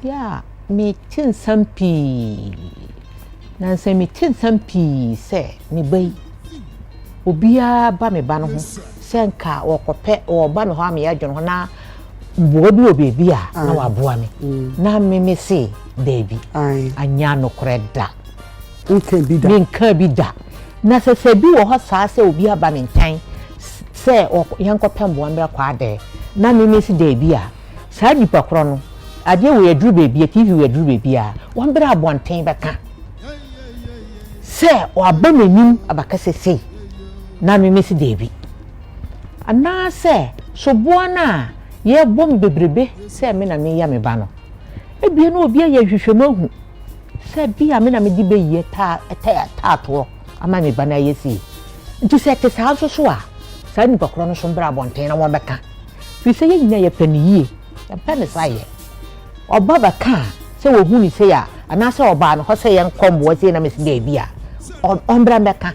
Yɛ a mete nsɛm pii, na sɛ mete nsɛm pii sɛ me ba yi, obiara ba me ba no ho sɛ nka wɔkɔpɛ wɔba me hɔ a meyɛ adwene ho na mmoa bi wɔ baabi a na waboa me mm. na me me se daabi anyɛ nokorɛ da menka bi da na sɛ sɛ bi wɔ hɔ saa sɛ obi aba me nkyɛn sɛ yɛnkɔpɛ mmoa mmerɛ kɔ adɛ na me me se daabi a Saa nipa korɔ no, adeɛ wei aduru baabi a, TV wei aduru baabi a, wɔbrɛ abɔnten bɛka sɛ waba m'anim abɛkasa sei na me mesi daabi. Anaasɛ soboa no a yɛbɔ me bebrebe sɛ me na meyɛ me ba no, ebia na obi ayɛ nhwehwɛmu ahu sɛ bi a me na mede bɛyie taa taatoɔ ama me ba no ayɛ sei. Nti sɛ ɛte saa nso so a, saa nipa korɔ no nso mbrɛ abɔnten na wɔmmɛka. Firi sɛ yɛn nyinaa yɛpɛ no yie, yɛmpɛ no saa yɛ. Ɔba bɛka a, sɛ wɔhu no sei a, anaasɛ ɔbaa me hɔ sɛ yɛnkɔ mmoa sei na mese daabi a, ɔmmra mmɛka.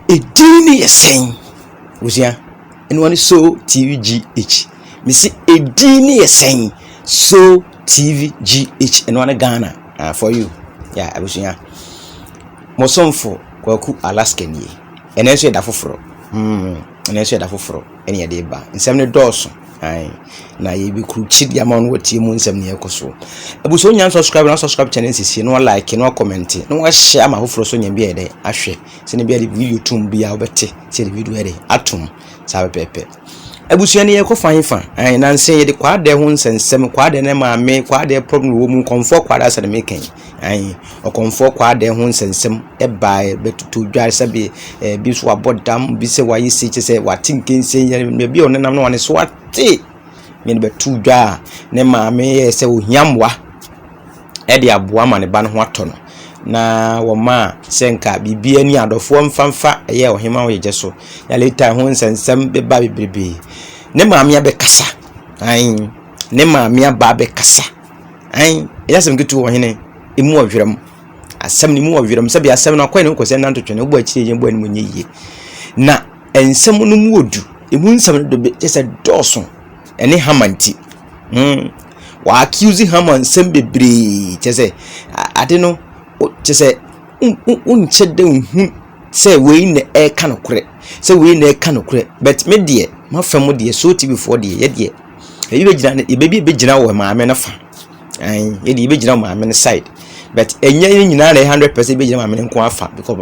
Edin no yɛ sɛn? Abusua, ɛno ara ne So TVGH. Mese edin no yɛ sɛn? So TVGH, ɛno ara ne Ghana ah, for you. Yeah, abusua. Mo somfo Kwaku Alaska nie. Ɛnɛ nso yɛ da foforɔ. Hmm, ɛnɛ nso yɛ da foforɔ ɛne yɛde ba. Nsɛm no dɔɔso. Ae. Na yɛbɛkurukyi de ama no watie mu nsɛm ne ɛkɔ so. Abusua onya subscribe na subscribe channel sisi na like na comment na wahyɛ ama afoforɔ so nya bi a yɛde ahwɛ. Sɛnea bi a de video tum bi a wobɛte sɛ de video yɛde atom saa pɛpɛɛpɛ. Abusua no yɛkɔ fa hefa? Ɛn nansa yɛde kwaadɛ ho nsɛnsɛm, kwaadɛ ne maame, kwaadɛ problem wɔ mu, nkɔmfoɔ kwaadɛ asɛ na meka yi. Ɛn ɔkɔmfoɔ kwaadɛ ho nsɛnsɛm ɛbaeɛ bɛtutu dwa sɛbe ɛbi nso wabɔ dam, bi sɛ wayɛ sei kyɛ sɛ wate nkensen yɛ baabi a ɔnenam no wane so ate. Mede bɛto dwa a ne maame yɛɛ sɛ ohia mmoa. de aboa ma ne ba no ho atɔ no. Na wɔmaa sɛ nka biribiara ni adɔfoɔ mfa mfa ɛyɛ ɔhema ɔyɛgyɛ so. Na later ho nsɛnsɛm bɛba bebrebe. Ne maame abɛkasa. Ae, ne maame aba abɛkasa. Ae, ɛyɛ asɛm ketewa ɔhene, emu ɔwerɛm. Asɛm no mu ɔwerɛm sɛbi asɛm no akɔyɛ ne ho kɔsɛ nantotwene, wobɔ akyire yɛ bɔ anim nyɛ yie. Na nsɛm no mu odu, emu nsɛm no dobe kyɛ sɛ dɔɔso ɛne Haman nti. Hmm. Wa accuse Haman nsɛm bebree kyɛ sɛ ade no kyɛ sɛ wonkyɛ dɛ nhu sɛ wei na ɛreka nokorɛ sɛ wei na ɛreka nokorɛ but me deɛ mafa mu deɛ so tv foɔ deɛ yɛ deɛ ebi bɛgyina ebi bɛgyina wɔ maame no fa ɛn yɛ deɛ ebɛgyina wɔ maame no side but ɛnyɛ ne nyinaa na ɛyɛ 100% bɛgyina maame no nko afa because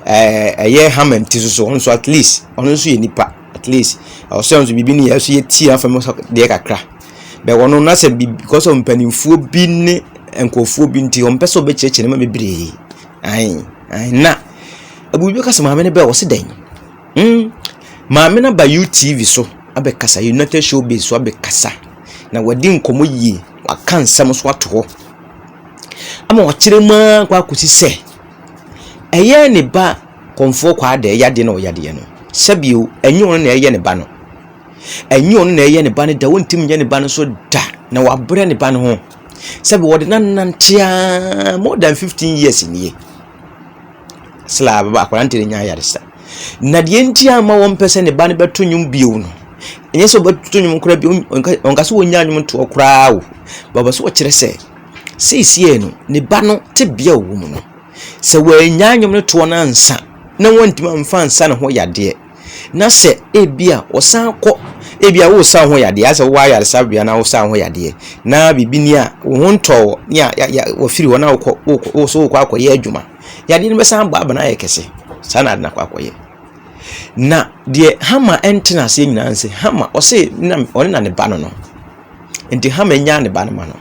ɛɛ ɛyɛ Haman ti so so ɔno nso at least ɔno nso yɛ nipa at least ɔsɛ nso biribi ne yɛ nso yɛtie afa mu deɛ kakra. Bɛ wɔn no asɛ bi because of mpanimfoɔ bi ne nkurɔfoɔ bi nti wɔmpɛ sɛ wɔbɛkyerɛkyerɛ nneɛma bebree. Ae, ae na obi bɛka sɛ maame no bɛ ɔse dɛn? Hmm, maame no aba UTV so abɛkasa, United Showbiz so abɛkasa na wadi nkɔmmɔ yie, waka nsɛm nso ato hɔ ama wakyerɛ mu ara kɔ akɔsi sɛ ɛyɛ ne ba Kɔmfoɔ Kwaadɛɛ yadeɛ na ɔyadeɛ no, sɛbio ɛnyɛ ɔno na ɛyɛ ne ba no. Ɛnyɛ ɔno na ɛyɛ ne ba no da, ɔntumi nyɛ ne ba no so da, na wabrɛ ne ba no ho. Sɛbi wɔde no anante ara more than 15 years nie. Sila ababa akwadaa no nya ayaresa. Na deɛ nti a ma wɔmpɛ sɛ ne ba no bɛto nnwom bio no, ɛnyɛ sɛ ɔbɛto nnwom koraa bio, ɔnka sɛ wɔnya nnwom toɔ koraa o. Baba sɛ ɔkyerɛ sɛ, seesie no, ne ba no tebea a ɔwɔ mu no, sɛ wɔannya nnwom no toɔ no ansa na wɔntumi amfa ansa ne ho yadeɛ, na sɛ ebia ɔsan kɔ, ebia woresa wo ho yadeɛ, asɛ wowɔ ayaresabea na wosa wo ho yadeɛ, na biribi ni a wo ho ntɔ wo, ne a ya ya wɔfiri hɔ na wokɔ wokɔ wo so wokɔ akɔyɛ adwuma. Yadeɛ no bɛsan abɔ aba no ayɛ kɛse. Saa na ade no akɔ akɔyɛ. Na deɛ Hama ɛntena aseɛ nyinaa nsɛ Hama ɔse na ɔne na ne ba no no. Nti Hama nyaa ne ba no ma no.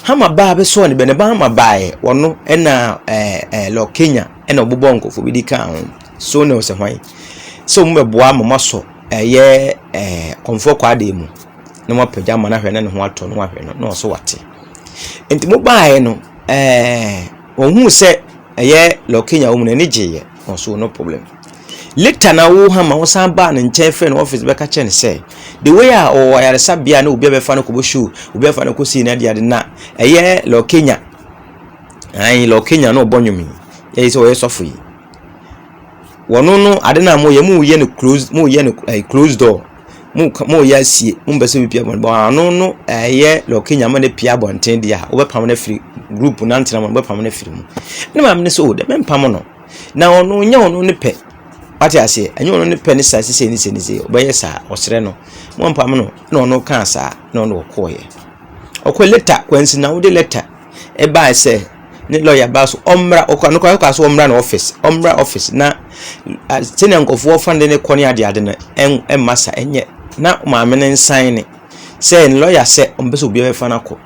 Hama baa bɛsɔɔ ne bɛ, ne ba Hama baeɛ, ɔno ɛna ɛɛ ɛɛ Lord Kenya ɛna ɔbobɔɔ nkurɔfoɔ bi de kaa ho. So na ɔsɛ hwan? Sɛ wɔn bɛboa ma moasɔ ɛyɛ ɛɛ kɔmfoɔ kwaadee mu na moapagya ama no ahwɛ na ne ho atɔ no ahwɛ no na ɔso wate. Nti mo baeɛ no ɛɛ wɔhuu sɛ ɛyɛ Lord Kenya wɔ mu no ani gyeeɛ na ɔso no problem. Later na wo Hama wosan baa ne nkyɛn frɛ no office bɛka kyerɛ no sɛ the way a ɔwɔ ayaresabea na obi abɛfa no kɔbɔ show obi afa no kɔsii no adeade na ɛyɛ Lord Kenya ayi Lord Kenya na ɔbɔ nnwom yi ɛyɛ sɛ ɔyɛ sɔfo yi. Wɔno no ade no a moyɛ moyɛ no close moyɛ no ɛɛ close door mo moyɛ asie mompɛ sɛ obi pie abɔnten but ɔno no ɛyɛ lɔkenya ma no pie abɔnten deɛ a wobɛpam no afiri group no antena mu no wobɛpam no afiri mu. Ne maame no sɛ o dɛ mempam no na ɔno nyɛ ɔno ne pɛ wate aseɛ ɛnyɛ ɔno ne pɛ ne saa sisei ne sei ne sei ɔbɛyɛ saa ɔsrɛ no mompam no na ɔno kaa saa na ɔno ɔkɔɔyɛ. Ɔkɔ later kwansi na wode letter ɛbae sɛ ne lɔya baa so ɔmmra ɔkɔ no kora so ɔmmra no office ɔmmra office na sɛnea nkurɔfoɔ fa ne ne kɔ ne adeade no ɛmma sa ɛnyɛ na maame no nsan ne sɛ ne lɔya sɛ ɔmpɛ sɛ obiara bɛfa no akɔ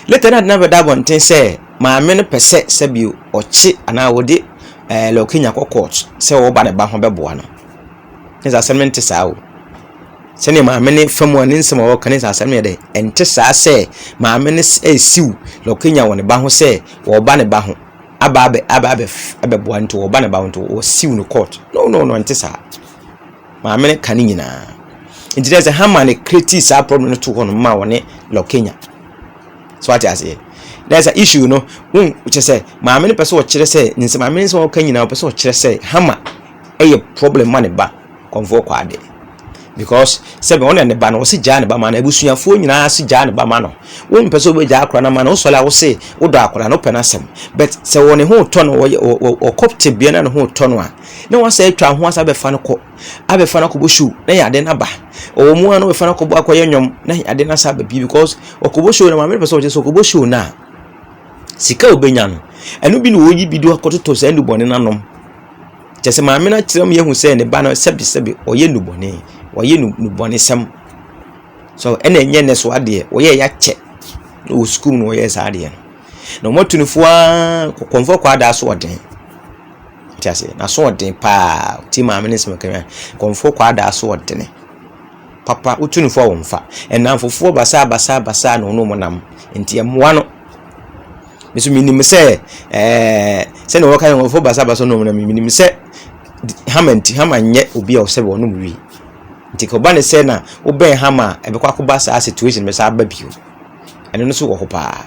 later na ade no abɛda abɔnten sɛ maame no pɛ sɛ sɛbio ɔkye anaa wɔde ɛɛ lɔkenya kɔ court sɛ ɔba ne ba ho bɛboa no ne sɛ asɛm no nte saa o. Sɛnea maame no fa mu a ne nsɛm a ɔreka ne sɛ asɛm no yɛ dɛ ɛnte saa sɛ maame no resiw Lɔkenya wɔ ne ba ho sɛ wɔreba ne ba ho aba abɛ aba abɛ abɛboa nti wɔreba ne ba ho nti wɔsiw no court no no no ɛnte saa maame no ka ne nyinaa nti dɛ sɛ Hama ne create saa problem no to hɔ no ma wɔne Lɔkenya so ate aseɛ dɛ sɛ issue no wɔn kyɛ sɛ maame no pɛ sɛ ɔkyerɛ sɛ ne nsɛm maame no nsɛm a ɔka nyinaa ɔpɛ sɛ ɔkyerɛ sɛ Hama ɛyɛ problem ma ne ba kɔnfoɔ kɔ ade because sɛbi ɔne ne ba no ɔsi gyaa ne ba ma no abusuafoɔ nyinaa si gyaa ne ba ma no wɔn mpɛ sɛ ɔbɛgyaa akora no ma no wosɔre a wose wodɔ akora no wopɛ n'asɛm but sɛ wɔ ne ho tɔ no wɔyɛ ɔkɔ tebea na ne ho tɔ no a na wɔasɛ atwa ho asa abɛfa no kɔ abɛfa no akɔbɔ show na yɛ ade no aba ɔwɔ mu a na wɔbɛfa no akɔbɔ akɔyɛ nnwom na yɛ ade no asa aba bi because ɔkɔbɔ show na maame no pɛ sɛ ɔkyerɛ sɛ ɔkɔbɔ show no a sika a ɔbɛnya no ɛno bi na wɔyi bi de akɔtotɔ saa nnubɔne no anom. Kyerɛ sɛ maame no akyerɛ mu yɛhu sɛ ne ba no sɛbesɛbe ɔyɛ nnubɔne, ɔyɛ nnubɔnesɛm. So ɛna ɛnyɛ nnɛ so adeɛ, wɔyɛ yɛakyɛ na wɔ sukuu mu na wɔyɛ saa adeɛ no. Na wɔatu no fo ara kɔmfoɔ kwadaa so ɔden. Te aseɛ, n'aso ɔden paa. Ti maame no nsɛm kɛmɛ kɔmfoɔ kwadaa so ɔdene. Papa wotu no fo a wɔmfa. Nnamfofoɔ basaa basaa basaa na wɔne wɔn nam. Nti ɛmmoa no. Me nso menim sɛ ɛɛ sɛdeɛ wɔka no nkurɔfoɔ basabasa nom no menim sɛ hama nti hama nyɛ obi a ɔsɛ wɔnom wii nti ka ɔba ne sɛ na wobɛn hama a ɛbɛkɔ akɔba saa situation bɛsa aba bio ɛno no so wɔ hɔ paa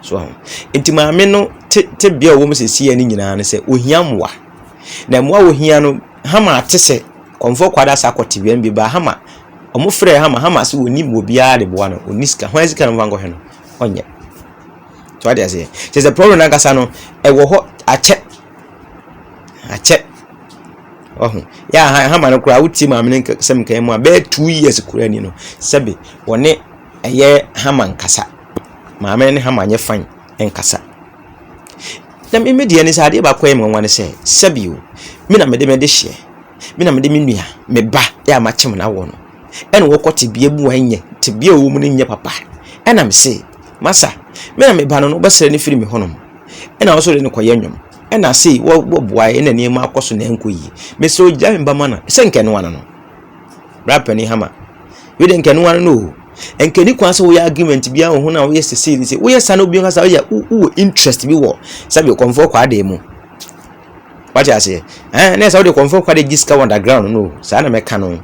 so ho nti maame no te te bea a ɔwɔ mu sɛsi no nyinaa no sɛ ohia mmoa na mmoa a ohia no hama ate sɛ kɔmfoɔ kwada sa akɔte wia no bi ba hama wɔn frɛ hama hama sɛ wɔnim obiara de boa no ɔni sika hwan sika no mfa nkɔhwɛ no ɔnyɛ so wate aseɛ kyerɛ sɛ problem no ankasa no ɛwɔ hɔ akyɛ akyɛ ɔho yɛ aha hama no koraa wotie maame no sɛm nkan mu a bɛyɛ 2 years koraa ni no sɛbe wɔne ɛyɛ hama nkasa maame ne hama nyɛ fine nkasa na me me deɛ ne sɛ adeɛ baako yɛ me nwanwa ne sɛ sɛbe o me na mede me de hyɛ me na mede me nua me ba yɛ a makyem no awɔ no ɛna wɔkɔ tebea mu a ɛnyɛ tebea a ɔwɔ mu no nyɛ papa ɛna me se masa me na me ba no no wobɛsrɛ no firi me hɔnom ɛna wo nso de no kɔyɛ nnwom ɛna sei wɔboa ɛna nneɛma akɔ so na ɛnkɔ yie mesrɛ ogya me ba ma no sɛ nkɛnoa no no bra panin hama wei de nkɛnoa no no o nkɛni kwan sɛ woyɛ argument biara wɔ ho na woyɛ sesei ne sɛ woyɛ sa na obi nkasa woyɛ wowɔ interest bi wɔ sɛbi kɔmfoɔ kɔ adeɛ mu wate aseɛ ɛn na sɛ wode kɔmfoɔ kɔ adeɛ gye sika wɔ underground no saa na mɛka no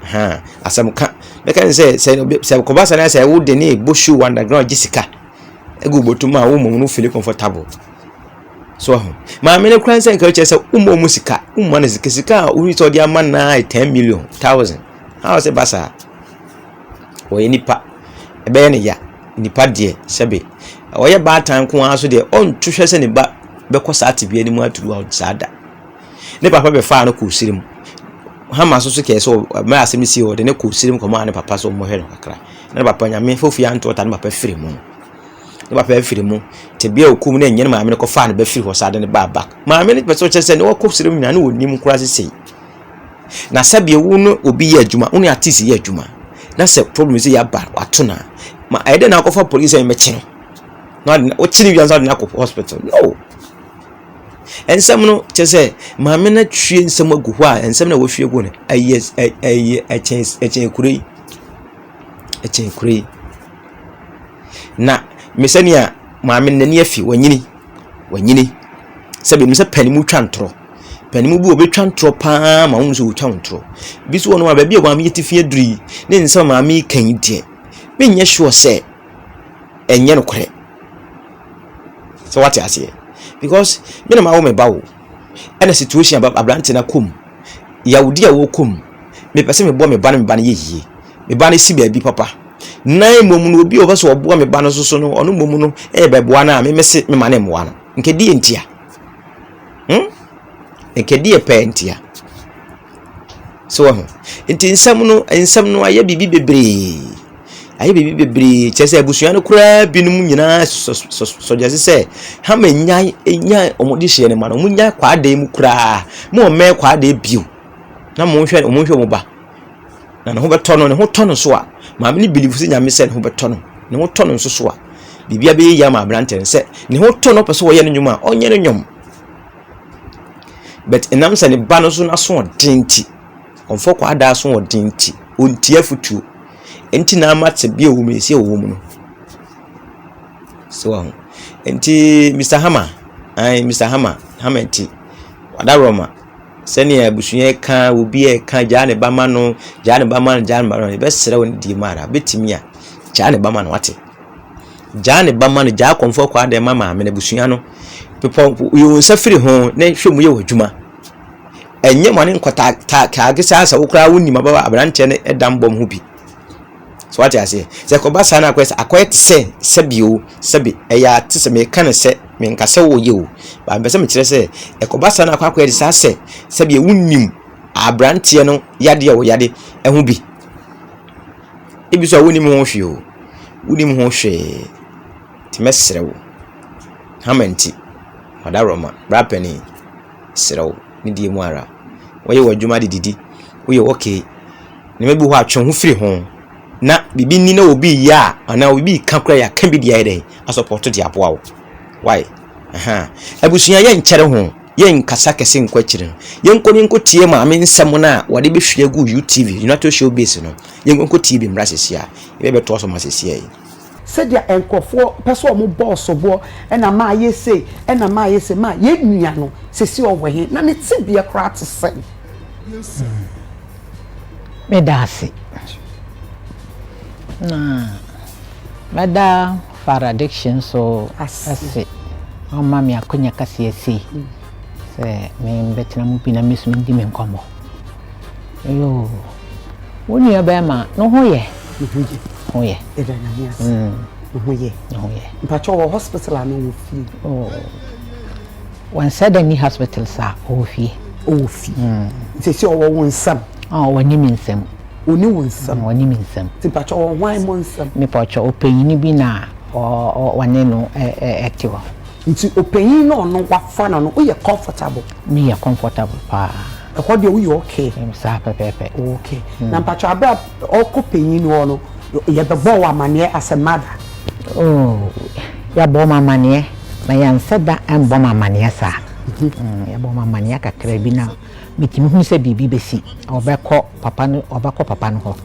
ha asɛm ka mɛka ne sɛ sɛ sɛ kɔba sa na sɛ wode ne bɔ show wɔ underground gye sika egu bɔtɔ a wo mmom no feel comfortable so ho maame no kora sɛ nka kyerɛ sɛ womma mu sika womma no sika sika a woyi sɛ ɔde ama naa 10 million thousand a ɔsɛ ba saa wɔyɛ nipa ɛbɛyɛ ne ya nipa deɛ sɛbe ɔyɛ baatan nko ara so deɛ ɔnto hwɛ sɛ ne ba bɛkɔ saa tebea no mu aturu a saa da ne papa bɛfaa no kɔɔ sirim hama so so kɛɛ sɛ mmerɛ asɛm si ɔde ne kɔɔ sirim kɔmaa ne papa sɛ ɔmmɔhwɛ no kakra na ne papa nyame fofi anto ɔta ne papa firi mu ne papa afiri mu tebea okum no ɛnyɛ ne maame no kɔfaa no bɛfiri hɔ saa de ne baa back maame no pɛ sɛ ɔkyerɛ sɛ ne wɔkɔ sirim nyinaa ne wɔnim koraa sesei na sɛdeɛ wo ne obi yɛ adwuma wo ne artist yɛ adwuma na sɛ problem sɛ yɛaba wato no a ma ɛyɛ dɛ na akɔfa police sɛ mɛkye no na ɔde wokyere wia nso ɔde no akɔ hospital no nsɛm no kyerɛ sɛ maame no atwie nsɛm agu hɔ a nsɛm na wɔahwie agu no ɛyɛ ɛyɛ ɛkyɛn ɛkyɛn kuro yi ɛkyɛn kuro yi na me sɛnea maame no n'ani afi wanyini wanyini sɛbi nim sɛ panin twa ntorɔ panin bi obɛtwa ntorɔ paa ma wɔn nso wɔtwa ntorɔ bi nso wɔ no a baabi a maame yi ti fi aduru yi ne nsɛm maame yi kan yi deɛ menyɛ sure sɛ ɛnyɛ nokorɛ sɛ wate aseɛ because me na ma wo me ba wo. Ɛna situation a aberante no akɔ mu, yawdi a ɔrekɔ mu, mepɛ sɛ meboa me ba no me ba no yɛ yie. Me ba no si baabi papa. Na mmom no obi a ɔpɛ sɛ ɔboa me ba no nso so no, ɔno mmom no ɛrebɛboa no a, me mese mema no mmoa no. Nka deɛ ntia? Hmm? Nka deɛ pɛɛ ntia? So wahu? Nti nsɛm no, nsɛm no ayɛ biribi bebree. Ayɛ biribi bebree. Kyerɛ sɛ abusua no koraa binom nyinaa sɔgyɛse sɛ hama nyae nyae wɔn de hyɛ ne ma no. Wɔn nyae kwaadee mu koraa. Mo mmɛn kwaadee bio. Na mo nhwɛ wɔn nhwɛ wɔn ba. Na ne ho bɛtɔ no, ne ho tɔ no so a, maame no believe sɛ nyame sɛ ne ho bɛtɔ no. Ne ho tɔ no nso so a, biribiara bɛyɛ yie ama aberanteɛ no sɛ ne ho tɔ no pɛ sɛ ɔyɛ ne nnwom a, ɔnyɛ ne nnwom. But ɛnam sɛ ne ba no nso n'asoɔden nti, ɔmfa kwadaa asoɔden nti, ɔntie afotuo. Nti na ama tebea a ɔwɔ mu yi, seesei ɔwɔ mu no. So wahu. Nti Mister Hammer, ae Mister Hammer, Hammer nti, wadaworoma. Sɛnea abusua yi ka, obi reka, gyaa ne ba ma no, gyaa ne ba ma no, gyaa ne ba ma no, yɛbɛsrɛ wo ne die mu ara, wobɛtumi a, gyaa ne ba ma no, wate. Gyaa ne ba ma no, gyaa akɔmfoɔ kɔ adɛn ma maame no, abusua no. Bepɔ, yi wo nsa firi ho na hwɛ mu yɛ w'adwuma. Ɛnyɛ ma ne nkɔtaage saa sɛ wo koraa wonim ababa aberanteɛ no ɛdam bɔm ho bi. So wate aseɛ? Sɛ ɛkɔba saa na akɔyɛ sɛ akɔyɛ te sɛ sɛbi o, sɛbi ɛyɛ a te sɛ meka no sɛ menka sɛ woyɛ o, but mepɛ sɛ mekyerɛ sɛ ɛkɔba saa na akɔ akɔyɛ te saa sɛ sɛbi wonim aberanteɛ no yadeɛ a ɔyade ɛho bi. Ebi nso a wonnim ho hwee o, wonnim ho hwee. Nti mɛsrɛ wo, Hama nti, Ɔdawroma, bra panin, mesrɛ wo, ne die mu ara. Woyɛ w'adwuma de didi, woyɛ okay. Nneɛma bi wɔ hɔ a twe wo ho firi ho. Na biribi ni na obi reyɛ a, anaa obi reka koraa yɛaka bi de ayɛ dɛn, asɔpɔto de aboa wo. Why? Aha. Abusua yɛnkyɛre ho. Yɛnkasa kɛse nkɔ akyiri no, yɛnkɔ na yɛnkɔtie maame nsɛm no a wɔde bɛhwie agu UTV, United Showbiz no. Yɛnkɔ nkɔtie bi mmra seesei a. Yɛbɛtoa so ma seesei yi. Sɛdeɛ nkurɔfoɔ pɛ sɛ wɔn bɔ soboɔ ɛna mayɛ sei ɛna mayɛ sei ma yɛn nua no seesei ɔwɔ he na ne tebea koraa te sɛn? Meda ase. Na mɛda Farah Diction nso ase na ɔma me akwanya kɛseɛ sei sɛ membɛtena mu bi na me nso mendi me nkɔmmɔ. Yoo, wo nua bɛrima no ho yɛ? Ne ho yɛ. Ho yɛ. Yɛda Nyame ase. Ne ho yɛ. Ne ho yɛ. Mpakyɛ ɔwɔ hospital anaa ɔwɔ fie? Oh. Wansɛ da nni hospital saa, ɔwɔ fie. Ɔwɔ fie. Nti sɛ ɔwɔ wo nsam? Ah, ɔnni me nsam. Ɔnni wo nsam? Ɔnni me nsam. Nti mpakyɛ ɔwɔ hwan mo nsam? Mepakyɛ ɔpanyini bi na ɔne no ɛte hɔ. Nti ɔpanyin na ɔno wafa no no, woyɛ comfortable? Meyɛ comfortable paa. Ɛhɔ deɛ woyɛ okay? Saa pɛpɛɛpɛ. Okay. Na mpakyɛ abere a ɔkɔ panyin no hɔ no, yɛbɛbɔ wo amaneɛ as a mother? Oh, yɛabɔ me amaneɛ, na yɛansɛ da ammɔ me amaneɛ saa. Yɛbɔ me amaneɛ kakra bi na metumi hu sɛ biribi bɛsi. Ɔbɛkɔ papa no, ɔbɛkɔ papa no hɔ.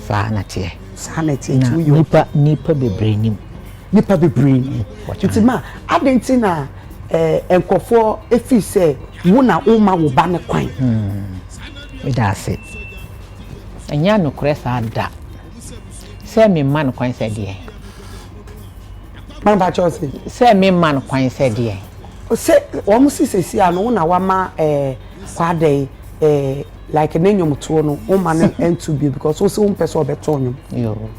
Saa na ɛteɛ. Saa na ɛteɛ, nti woyɛ. Na nipa, nipa bebree nim. Nipa bebree nim. Nti ma, adɛn nti na eh, nkurɔfoɔ firi sɛ wo na woma wo ba no kwan? Meda ase. Ɛnyɛ nokorɛ saa da. Sɛ memma no kwan sɛ deɛn? Mama kyɛw se. Sɛ memma no kwan sɛ deɛn? Sɛ wɔn si sɛsi a no wo na wama ɛɛ Kwadɛn ɛɛ like ne nnwomtoɔ no wo ma no nto bio because wo se wo mpɛ sɛ ɔbɛto nnwom. Yoo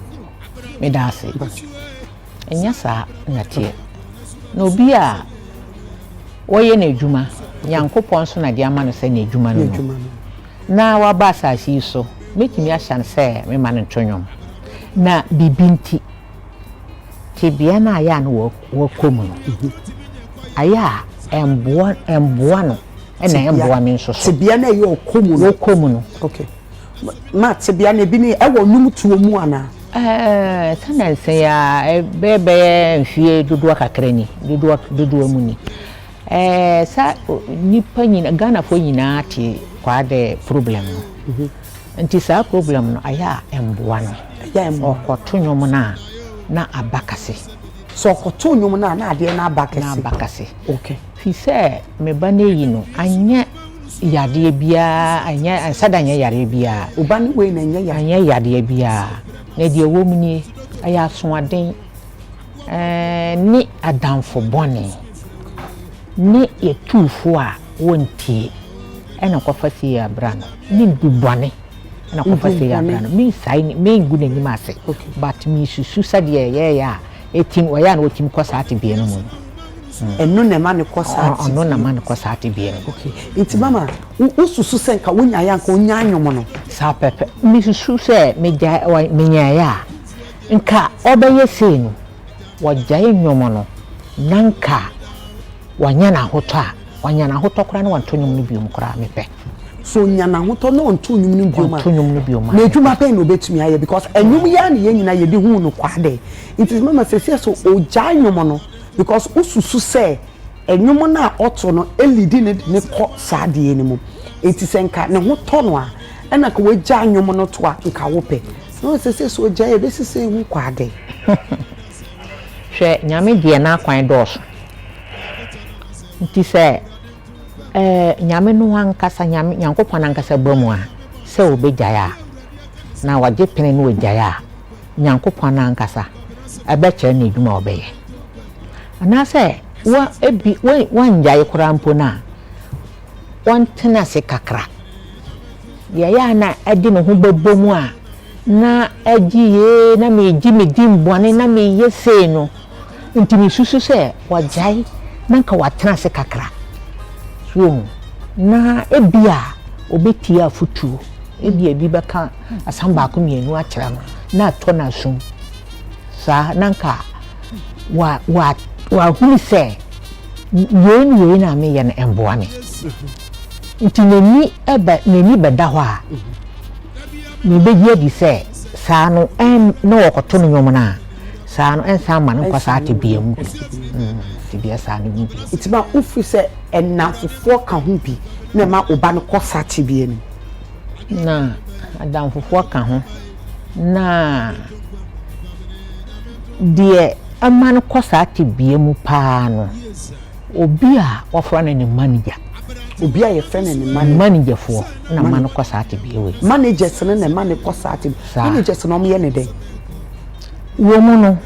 meda ase. Ɛnyɛ saa na teɛ. Na obi a wɔyɛ n'adwuma Nyankopɔn nso na de ama no sɛ n'adwuma no no. Na waba asase yi so, mɛtumi ahyɛ no sɛ memma no nto nnwom. Na biribi nti, tebea no a ayɛ a na wakɔ mu no, ayɛ a ɛmboa, ɛmboa no ɛna ɛmboa me nso so. Tebea no a ɛyɛ ɔkɔ mu no. Wɔkɔ mu no. Okay. Ma tebea no ebi ne ɛwɔ nnwomtoɔ mu anaa? Ɛɛ, sɛ nansa yi ara, ɛbɛyɛ bɛyɛ mfeɛ dodoɔ kakra ni, dodoɔ dodoɔ mu ni. Ɛɛ sa nipa nyina Ghanafoɔ nyinaa te kwaadɛ problem no nti saa problem no ayɛ a ɛmboa no ɔkɔto nwom no a na aba kɛse. Sɛ ɔkɔto nwom no a na adeɛ no aba kɛse. Na aba kɛse. Okay. Fi sɛ me ba no ayi no anyɛ yadeɛ biara anyɛ ansa da anyɛ yareɛ biara. Wo ba no wei na ɛnyɛ yadeɛ. Anyɛ yadeɛ biara na deɛ ɛwɔ mu nie ɛyɛ asoɔden. Ne adamfo bɔne, ne atuufo a. Wɔntie. Ɛna kɔfa sei abra no. Ne ndubɔne. Ɛna kɔfa sei abra no. Mensae ne, mengu n'anim ase. But mesusu sɛdeɛ ɛyɛɛyɛ a, ɛtim, ɔyɛ a na ɔtim kɔ saa tebea no mu no. Ɛno na ɛma no kɔ saa tebea. Ɔno na ɛma no kɔ saa tebea no mu. Okay. Nti mama, wosusu sɛ nka wonyaeɛ a nka ɔnyaa nnwom no? Saa pɛpɛ. Mesusu sɛ megyae, menyaeɛ a, nka ɔbɛyɛ sei no, wɔgyae nnwom no, na nka wanya n'ahotɔ a, wanya n'ahotɔ koraa na wanto nnwom no biom koraa mepɛ. So onya n'ahotɔ na ɔnto nnwom no biom a, ɔnto nnwom no biom a, na adwuma bɛn na obetumi ayɛ because nnwom yi ara na yɛn nyinaa yɛde huu no kwaadɛ. Nti mama sɛsi so ogyae nnwom no because wosusu sɛ nnwom no a ɔto no elidi ne de ne kɔ saa adeɛ no mu. Nti sɛ nka ne ho tɔ no a ɛna nka wagyae nnwom no to a nka wopɛ. Na sɛsi so ogyae a ebesi sɛ ehu kwaadɛ. Hwɛ, Nyame deɛ n'akwan dɔɔso. Nti sɛ eh, Nyame no ankasa, Nyame, Nyankopɔn ankasa ba mu a, sɛ ɔbɛgyae a, na wagye pene na wagyae a, Nyankopɔn no ankasa ɛbɛkyerɛ no adwuma a ɔbɛyɛ. Anaasɛ wa, ebi, wa, wangyae koraa mpo no a, ɔntena ase kakra. Deɛ ɛyɛ a na ɛde ne ho bɛbɔ mu a, na agye yee, na megye me din bɔne, na meyɛ sei no, nti mesusu sɛ wagyae na nka watena ase kakra. So wohu? Na ebia obetie afotuo, ebia ebi bɛka asɛm baako mmienu akyerɛ no na atɔ n'asom. Saa na nka wa wa wahunu sɛ wei ne wei na meyɛ no ɛmboa me. Nti n'ani ɛbɛ n'ani bɛda hɔ a, mebɛgye adi sɛ saa no ɛn na wɔkɔto no nnwom no a, saa no ɛnsan mma no nkɔ saa tebea mu bio. Mm, tebea saa no mu bio. Nti ma wofiri sɛ nnamfofoɔ ka ho bi na ɛma wo ba no kɔ saa tebea no mu? Na adamfofoɔ ka ho. Na deɛ ɛma no kɔ saa tebea mu paa no, Obi a wɔfrɛ no ne manager. Obi a yɛfrɛ no ne manager. Managerfoɔ na ma no kɔ saa tebea wei. Managers no na ɛma no kɔ saa tebea. Saa. Managers no wɔyɛ ne dɛn? Wɔ mu no,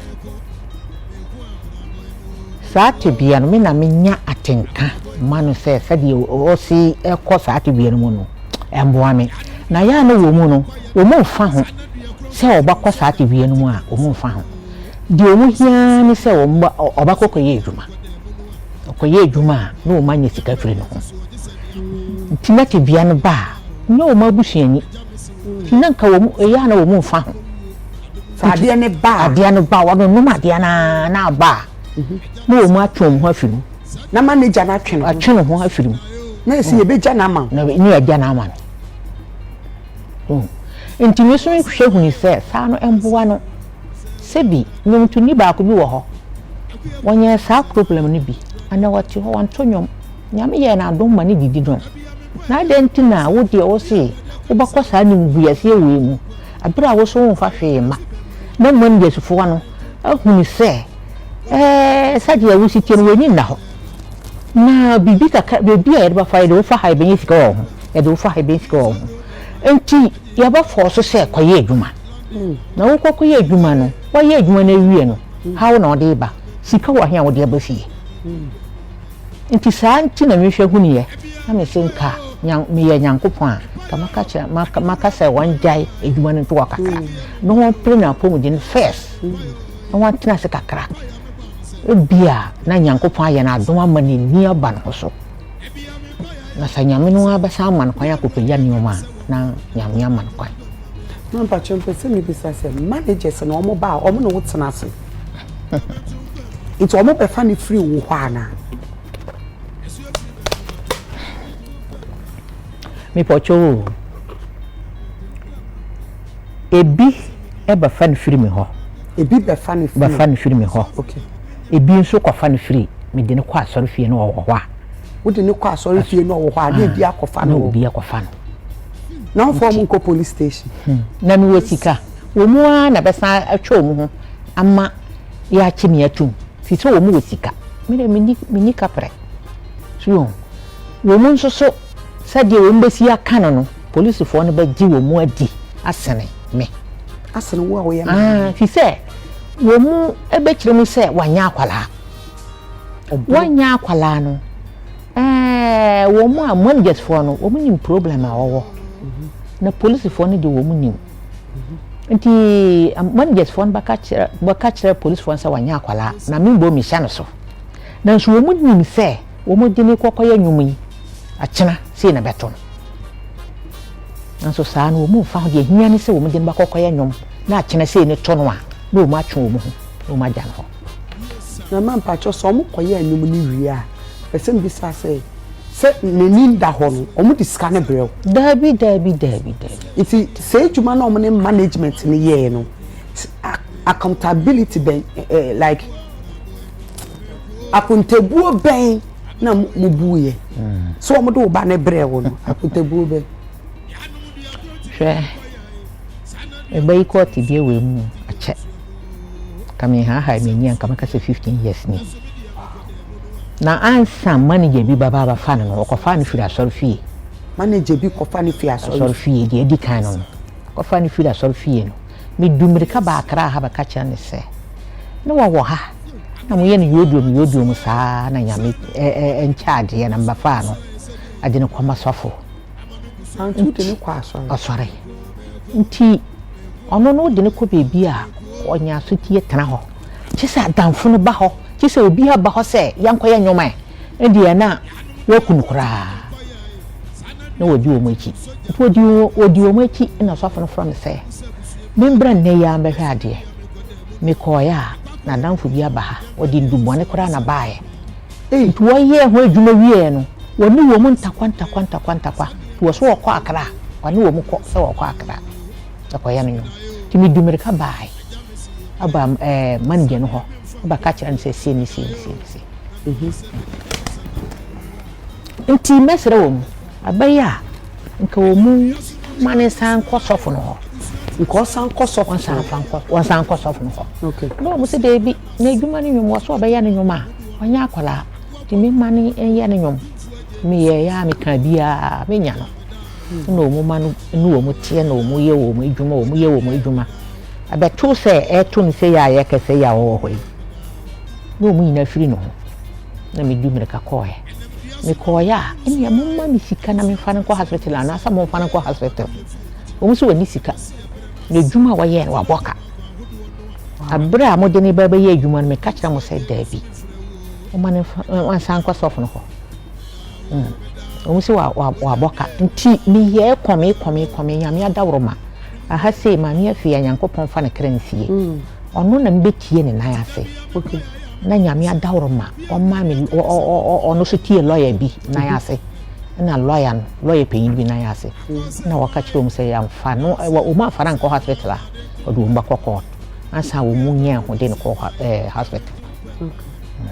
saa tebea no me na menya atenka ma no sɛ sɛdeɛ ɔsi kɔ saa tebea no mu no ɛmmoa me. Na yɛ a na wɔ mu no, wɔn mfa ho sɛ ɔbɛkɔ saa tebea no mu a, wɔn mfa ho. Deɛ wɔn hia ara ne sɛ wɔn ba ɔbɛkɔ kɔyɛ adwuma. Ɔkɔyɛ adwuma a, na wɔn anya sika firi ne ho. Nti na tebea no ba a, nyɛ wɔn abusuani. Nti na nka wɔn ɛyɛ a na wɔn mfa ho. Sɛ adeɛ no ba a. Adeɛ no ba a, wɔnonom adeɛ no ara na aba a, na wɔn atwe wɔn ho afiri mu. Na ma n'agya no atwe ne ho. Atwe ne ho afiri mu. Na yɛsi yɛbɛgya no ama wo. Na yɛagya no ama no. Nti me nso mehwɛ hunu sɛ saa no mmoa no. Sɛbi, nnwomtoni baako bi wɔ hɔ, wɔnyɛɛ saa problem no bi, ɛnɛ ɔte hɔ ɔnto nnwom, Nyame yɛɛ no adom ma no didi dom. Na adɛn nti na wo deɛ wo se wobɛkɔ saa animguaseɛ wei mu, ɛberɛ a wo so womfa hwee mma? Na mmom Yesufoɔ no ahunu sɛ ɛɛ sɛdeɛ wosi teɛ no w'ani nna hɔ, na biribi kakra, baabi a yɛde bɛfa, yɛde wo fa ha yɛbɛnya sika wɔ wo ho, yɛde wo fa ha yɛbɛnya sika wɔ wo ho, nti yɛbɛfɔɔso sɛ kɔyɛ adwuma. Na wokɔ kɔyɛ adwuma no, woayɛ adwuma no awie no, haw na ɔde reba. Sika wɔ he a wode aba fie? Nti saa nti na mehwɛ hunuiɛ, na mese nka meyɛ Nyankopɔn a, nka maka kyerɛ, maka sɛ wɔngyae adwuma no nto hɔ kakra, na wɔmpere n'apɔmuden first, na wɔntena ase kakra. Ebia na Nyankopɔn ayɛ no adom ama n'ani aba ne ho so. Na sɛ Nyame no ara bɛsan ama no kwan akɔpagya nneɛma a, na Nyame ama no kwan. Na mpakyɛ mpɛ sɛ mebisa sɛ managers no wɔn ba a wɔn ne wo tena ase nti wɔn bɛfa ne firi wo hɔ anaa? Mepɔkyɛ o, ebi bɛfa no firi me hɔ. Ebi bɛfa no firi. Bɛfa no firi me hɔ. Okay. Ebi nso kɔfa no firi mede no kɔ asɔre fie no ɔwɔ hɔ a. Wode no kɔ asɔre fie no ɔwɔ hɔ a na ebi akɔfa no. Na obi akɔfa no. Na wɔmfa wɔn nkɔ police station. Hmm. Na mewɔ sika. Wɔn mu ara na bɛsan atwa wɔn ho ama yɛakye me atum. Fi sɛ wɔn wɔ sika. Me deɛ menni menni kaprɛ. So wɔn wɔn nso so sɛdeɛ wɔn bɛsi aka no no polisifoɔ no bɛgye wɔn mu adi asene me. Asene wo a woyɛ maame. Ah, fi sɛ wɔn mu bɛkyerɛ mu sɛ wanyɛ akwadaa. Wanyɛ akwadaa no. Ɛɛ wɔn a managers foɔ no wɔn nim problem a wɔwɔ na polisifoɔ no deɛ wɔn nim nti managers foɔ no bɛka kyerɛ bɛka kyerɛ polisifoɔ no sɛ wɔnyɛ akwadaa na me mbɔ mi hyɛ no so nanso wɔn nim sɛ wɔn de ne kɔkɔyɛ nnwom yi akyena sei na bɛto no nanso saa no wɔn mfa ho deɛ hia ne sɛ wɔn de no bɛkɔkɔyɛ nnwom na akyena sei ne to no a na wɔn atwe wɔn ho na wɔn agya no hɔ. Na ma mpakyɛw sɛ ɔmo kɔ yɛ nnwom no wie a pɛ sɛ mebisa sɛ sɛ n'ani nda hɔ no ɔmo de sika no brɛ wo? Daabi daabi daabi daabi. Nti sɛ adwuma no a ɔmo ne management no yɛɛ no accountability bɛn eh, like akontabuo bɛn na mo buiɛ sɛ ɔmo de wo ba no brɛ wo no akontabuo bɛn? Hwɛ. Meba yi kɔɔ tebea wei mu akyɛ. Nka mehaahae m'ani a nka mɛka sɛ 15 years ni. Na ansa manager bi bɛba abɛfa no no, wɔkɔfaa no firi asɔre fie. Manager bi kɔfa no firi asɔre fie deɛ adi kan no no. Kɔfa no firi asɔre fie no. Medu mmirika baa Accra ha bɛka kyerɛ no sɛ, na wɔwɔ ha na moyɛ no yoduom yoduom saa na Nyame nkyɛ adeɛ na mebɛfaa no ade no kɔma sɔfo. Anto wode no kɔ asɔre. Ɔsɔre. Nti ɔno no wode no kɔ baabi a ɔnya asotie tena hɔ. Kye sɛ adamfo no ba hɔ, kye sɛ obi aba hɔ sɛ yɛnkɔyɛ nnwom ɛ, ɛndeɛ na waku no koraa. Na wɔdi wɔn akyi. Nti wɔdi wɔdi wɔn akyi na ɔsɔfo no frɛ me sɛ membra nnɛ yi ara mbɛhwɛ adeɛ. Mekɔeɛ a, n'adamfo bi aba ha, ɔde nnubɔne koraa na baeɛ. Nti wɔyɛɛ ho adwuma wieɛ no, wɔne wɔn ntakwa ntakwa ntakwa ntakwa. Nti wɔ so wɔkɔ Accra a, wɔne wɔn kɔ sɛ wɔkɔ Accra ɛkɔyɛ no nwom. Nti medu mirika baae aba ɛɛ manager no hɔ bɛka kyerɛ no sɛ sei ne sei ne sei ne sei. Nti mɛsrɛ wɔn, ɛbɛyɛ a nka wɔn ma no nsan nkɔ sɔfo no hɔ. Nka ɔsan kɔ sɔfo no hɔ. Wɔnsan nkɔ sɔfo no hɔ. Okay. Na wɔn sɛ daabi, na adwuma no nnwom, wɔ so ɔbɛyɛ no nnwom a, ɔnyɛ akwadaa. Nti me ma no nyɛ no nnwom. Meyɛeɛ a meka biara, menya no. Na wɔn ma no ne wɔn teɛ na wɔn yɛ wɔn adwuma, wɔn yɛ wɔn adwuma. Ɛbɛto sɛ ɛto no sɛ yɛ a yɛkɛsɛ yɛ a wɔwɔ hɔ yi. Na wɔn nyinaa firi ne ho. Na medu mmirika kɔɔɛ. Mekɔɔeɛ a, ɛnneɛ momma me sika na memfa no nkɔ hospital anaasɛ momfa no nkɔ hospital. Wɔn nso wɔnni sika. Na adwuma a wɔyɛɛ no wɔabɔ ka. Aberɛ a mode no ba bɛyɛ adwuma no, meka kyerɛ mo sɛ daabi. Momma no mfa ɔnsan nkɔ sɔfo no hɔ. Mm. Wɔn nso wɔabɔ ka. Nti meyɛɛ kɔme kɔme kɔme Nyame adaworoma. Aha sei Maame Afie a Nyankopɔn fa ne kra nsie. Mm. Ɔno na mebɛtie ne nan ase. Okay. Na Nyame adaworoma ɔma me ɔno so tie lɔya bi nan mhm. ase. Na lɔya no lɔya panyin bi nan ase. Mm. Na wɔka kyerɛ wɔn sɛ yɛmfa no wɔn amfa no ankɔ hospital a ɔde wɔn bɛkɔ court. Ansa wɔn mu nyɛ ho de no kɔ eh, hospital. Okay. Mm.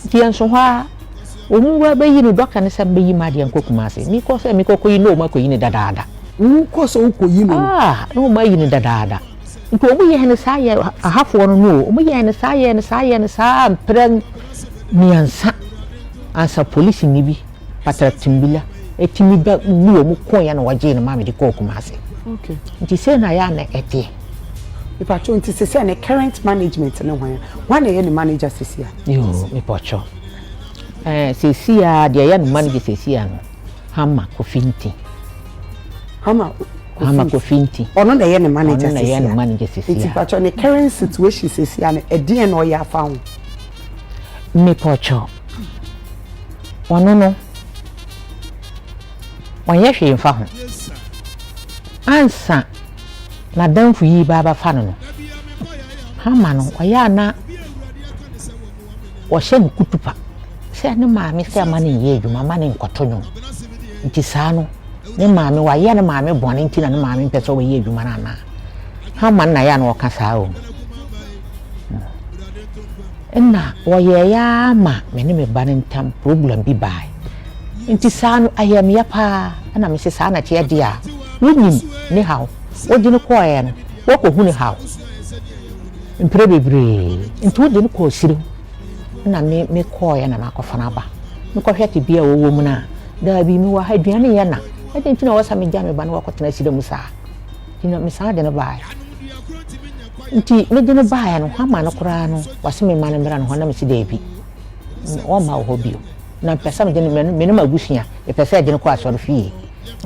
Nti yɛn nso hɔ a wɔn wura bɛyi no dɔkta no sɛ mbɛyi mu adeɛ nkɔ Kumasi. Mekɔ sɛ mekɔ kɔyi no wɔn akɔyi no dadaada. Wokɔ sɛ wokɔyi no? Ah, na wɔn ayi no dadaada. Nti wɔn yɛɛ no saa yɛ ahafoɔ no no o, wɔn yɛɛ no saa yɛɛ no saa yɛɛ no saa mprɛ mmiɛnsa ansa polisini bi Patrick Timbila etumi bɛ ne wɔn koeɛ na wɔgyee no maa mede kɔɔ Kumasi. Okay. Nti sei na yɛ a na ɛteɛ. Mepatwo nti sisi a ne current management ne hwan? Hwan na ɛyɛ ne manager sisi a? Yoo, mepatwo. Ɛɛ sisi a deɛ ɛyɛ no manager sisi a no. Hama Kofi Nti. Hama Hama Kofi Nti. Ɔno na ɛyɛ ne manager sisi a. Ɔno na ɛyɛ ne manager sisi a. Nti patro ne current situation sisi a no ɛdeɛn na ɔyɛ afa ho? Me patro ɔno no ɔnyɛ hwee nfa ho. Ansa n'adamfo yi ba abɛfa no no, Hama no ɔyɛ a na. Wɔhyɛ no kutupa sɛ ne maame sɛ mma no nyɛ adwuma, mma no nkɔto nnwom. Nti saa no, ne maame, wayɛ ne maame bɔne nti na ne maame mpɛ sɛ ɔbɛyɛ adwuma no anaa? Haman na yɛ a na ɔka saa o. Ɛna wɔyɛeɛ ara ma me ne me ba no ntam problem bi bae. Nti saa no, ɛyɛɛ me ya paa. Ɛna mese saa na ɛteɛ deɛ a, wonim ne haw. Wogye no kɔeɛ no, woakɔhu ne haw. Mprɛ bebree nti wode no kɔɔ sirem na me me kɔɔeɛ na makɔfa no aba. Mekɔhwɛ tebea a ɔwɔ mu no a, daabi mewɔ ha aduane nyɛ na. Adɛn nti na ɛwɔ sɛ megya me ba na wakɔtena sirem mu saa? Nti na mesan de no baeɛ. Nti mede no baeɛ no, hama no koraa no, wɔse memma no mmra ne hɔ na mese daabi, ɔmma wɔ hɔ bio. Na mepɛ sɛ mede no, me ne m'abusua, yɛpɛ sɛ yɛde no kɔ asɔre fie.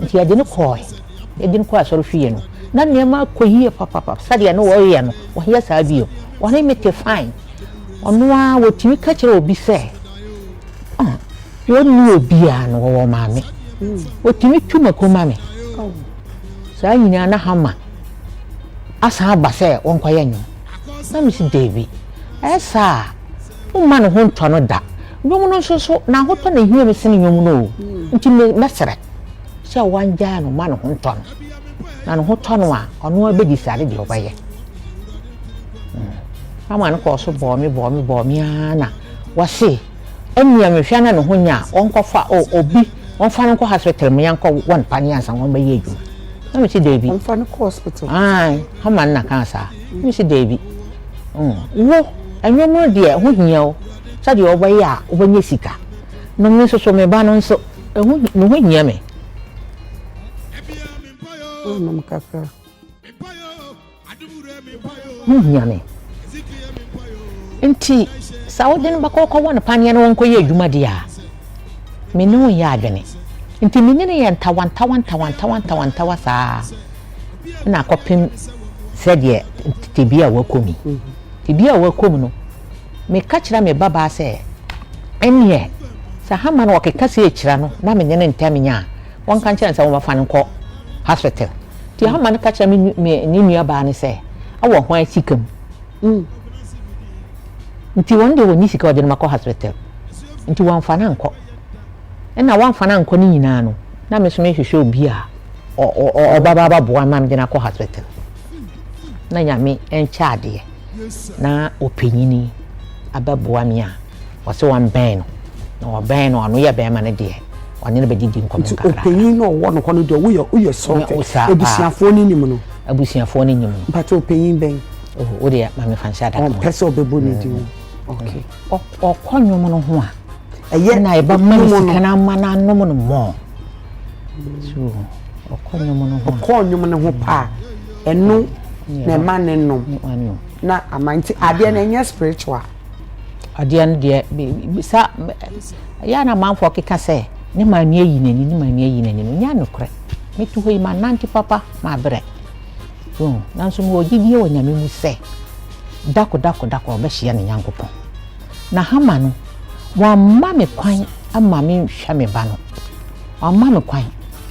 Nti yɛde no kɔɔe. Yɛde no kɔɔ asɔre fie no, na nneɛma akɔ yie papapapa. Sɛdeɛ na wɔyɛ no, wɔnyɛ saa bio. Wɔne me te fine. Ɔno ara wɔtumi ka kyerɛ obi sɛ, ah, wɔnni obiara no, wɔwɔ maame. Wɔtumi tu mako ma me. Saa nyinaa na Hama asan aba sɛ wɔnkɔyɛ nnwom. Na mese daabi, ɛyɛ saa a, womma ne ho ntɔ no da. Nnwom no nso so, n'ahotɔ na ehia me sene nnwom no o. Nti me mɛsrɛ sɛ wangyaa no ma ne ho ntɔ no. Na ne ho tɔ no a, ɔno ara bɛdecide deɛ ɔbɛyɛ. Mama no kɔɔ so bɔɔ me bɔɔ me bɔɔ me ara na wɔse ɛnneɛ mehwɛ na ne ho nyɛ a wɔnkɔfa obi wɔmfa no nkɔ hospital ma yɛnkɔ wɔ no paneɛ ansa wɔbɛyɛ adwuma. Na mese daabi. Wɔmfa no kɔ hospital? Ae, Hama no na kaa saa. Na mese daabi. Wo, nnwom no deɛ ɛho hia wo sɛdeɛ wobɛyɛ a wobɛnya sika. No me nso so me ba no nso, ɛho, ne ho hia me. Wonom kakra. Ho hia me. Nti sɛ wode no bɛkɔ kɔwɔ no paneɛ na wɔnkɔyɛ adwuma deɛ a, me ne wo nyɛ adwene. Nti me ne no yɛ ntawa ntawa ntawa ntawa ntawa ntawa saa na akɔpem sɛdeɛ tebea a wakɔ mu yi. Tebea a wakɔ mu no, meka kyerɛ me babaa sɛ, ɛnneɛ sɛ Hama no ɔkeka sei kyerɛ no na me ne no ntɛm nyɛ a, wɔnka nkyerɛ no sɛ wɔmmɛfa no nkɔ hospital. Nti Hama no ka kyerɛ me me ne nuabaa no sɛ, awɔ hwan sika mu? Mm. Nti wɔn deɛ wɔnni sika wɔde no makɔ hospital. Nti wɔamfa no ankɔ. Ɛna wɔamfa no ankɔ no nyinaa no, na me nso mehwehwɛ obi a ɔbɛba abɛboa ma mede no akɔ hospital. Na Nyame nkyɛ adeɛ na ɔpanyini abɛboa me a ɔsɛ wɔmbɛn no na wɔbɛn no ɔno yɛ bɛrima no deɛ ɔne no bɛdidi nkɔmmɔ nkakra. Nti ɔpanyin na ɔwɔ no hɔ no deɛ woyɛ woyɛ sɔɔte abusuafoɔ no nim no. Abusuafoɔ no nim no. Mpakyɛ ɔpanyin bɛn? Oh, wo deɛ ma mefa nhyɛ adaka mu. Ɔmpɛ sɛ ɔbɛbɔ ne din. Mm. Okay. Ɔkɔ nnwom no ho a ɛyɛ na ɛbɛma no sika no ama no anom no mɔɔ. So ɔkɔ nnwom no ho. Ɔkɔ nnwom no ho paa. Ɛno na ɛma ne nom. Na ama nti adeɛ no ɛnyɛ spiritual. Adeɛ no deɛ sa ɛyɛ a na amanfoɔ keka sɛ ne maame ayi n'ani ne maame ayi n'ani no nyɛ nokorɛ. Metu hɔ yi manante papa mabrɛ. So nanso mewɔ gyidie wɔ Nyame mu sɛ dako dako dako ɔbɛhyia ne Nyankopɔn. Na Hama no wamma me kwan ama menhwɛ me ba no. Wamma me kwan.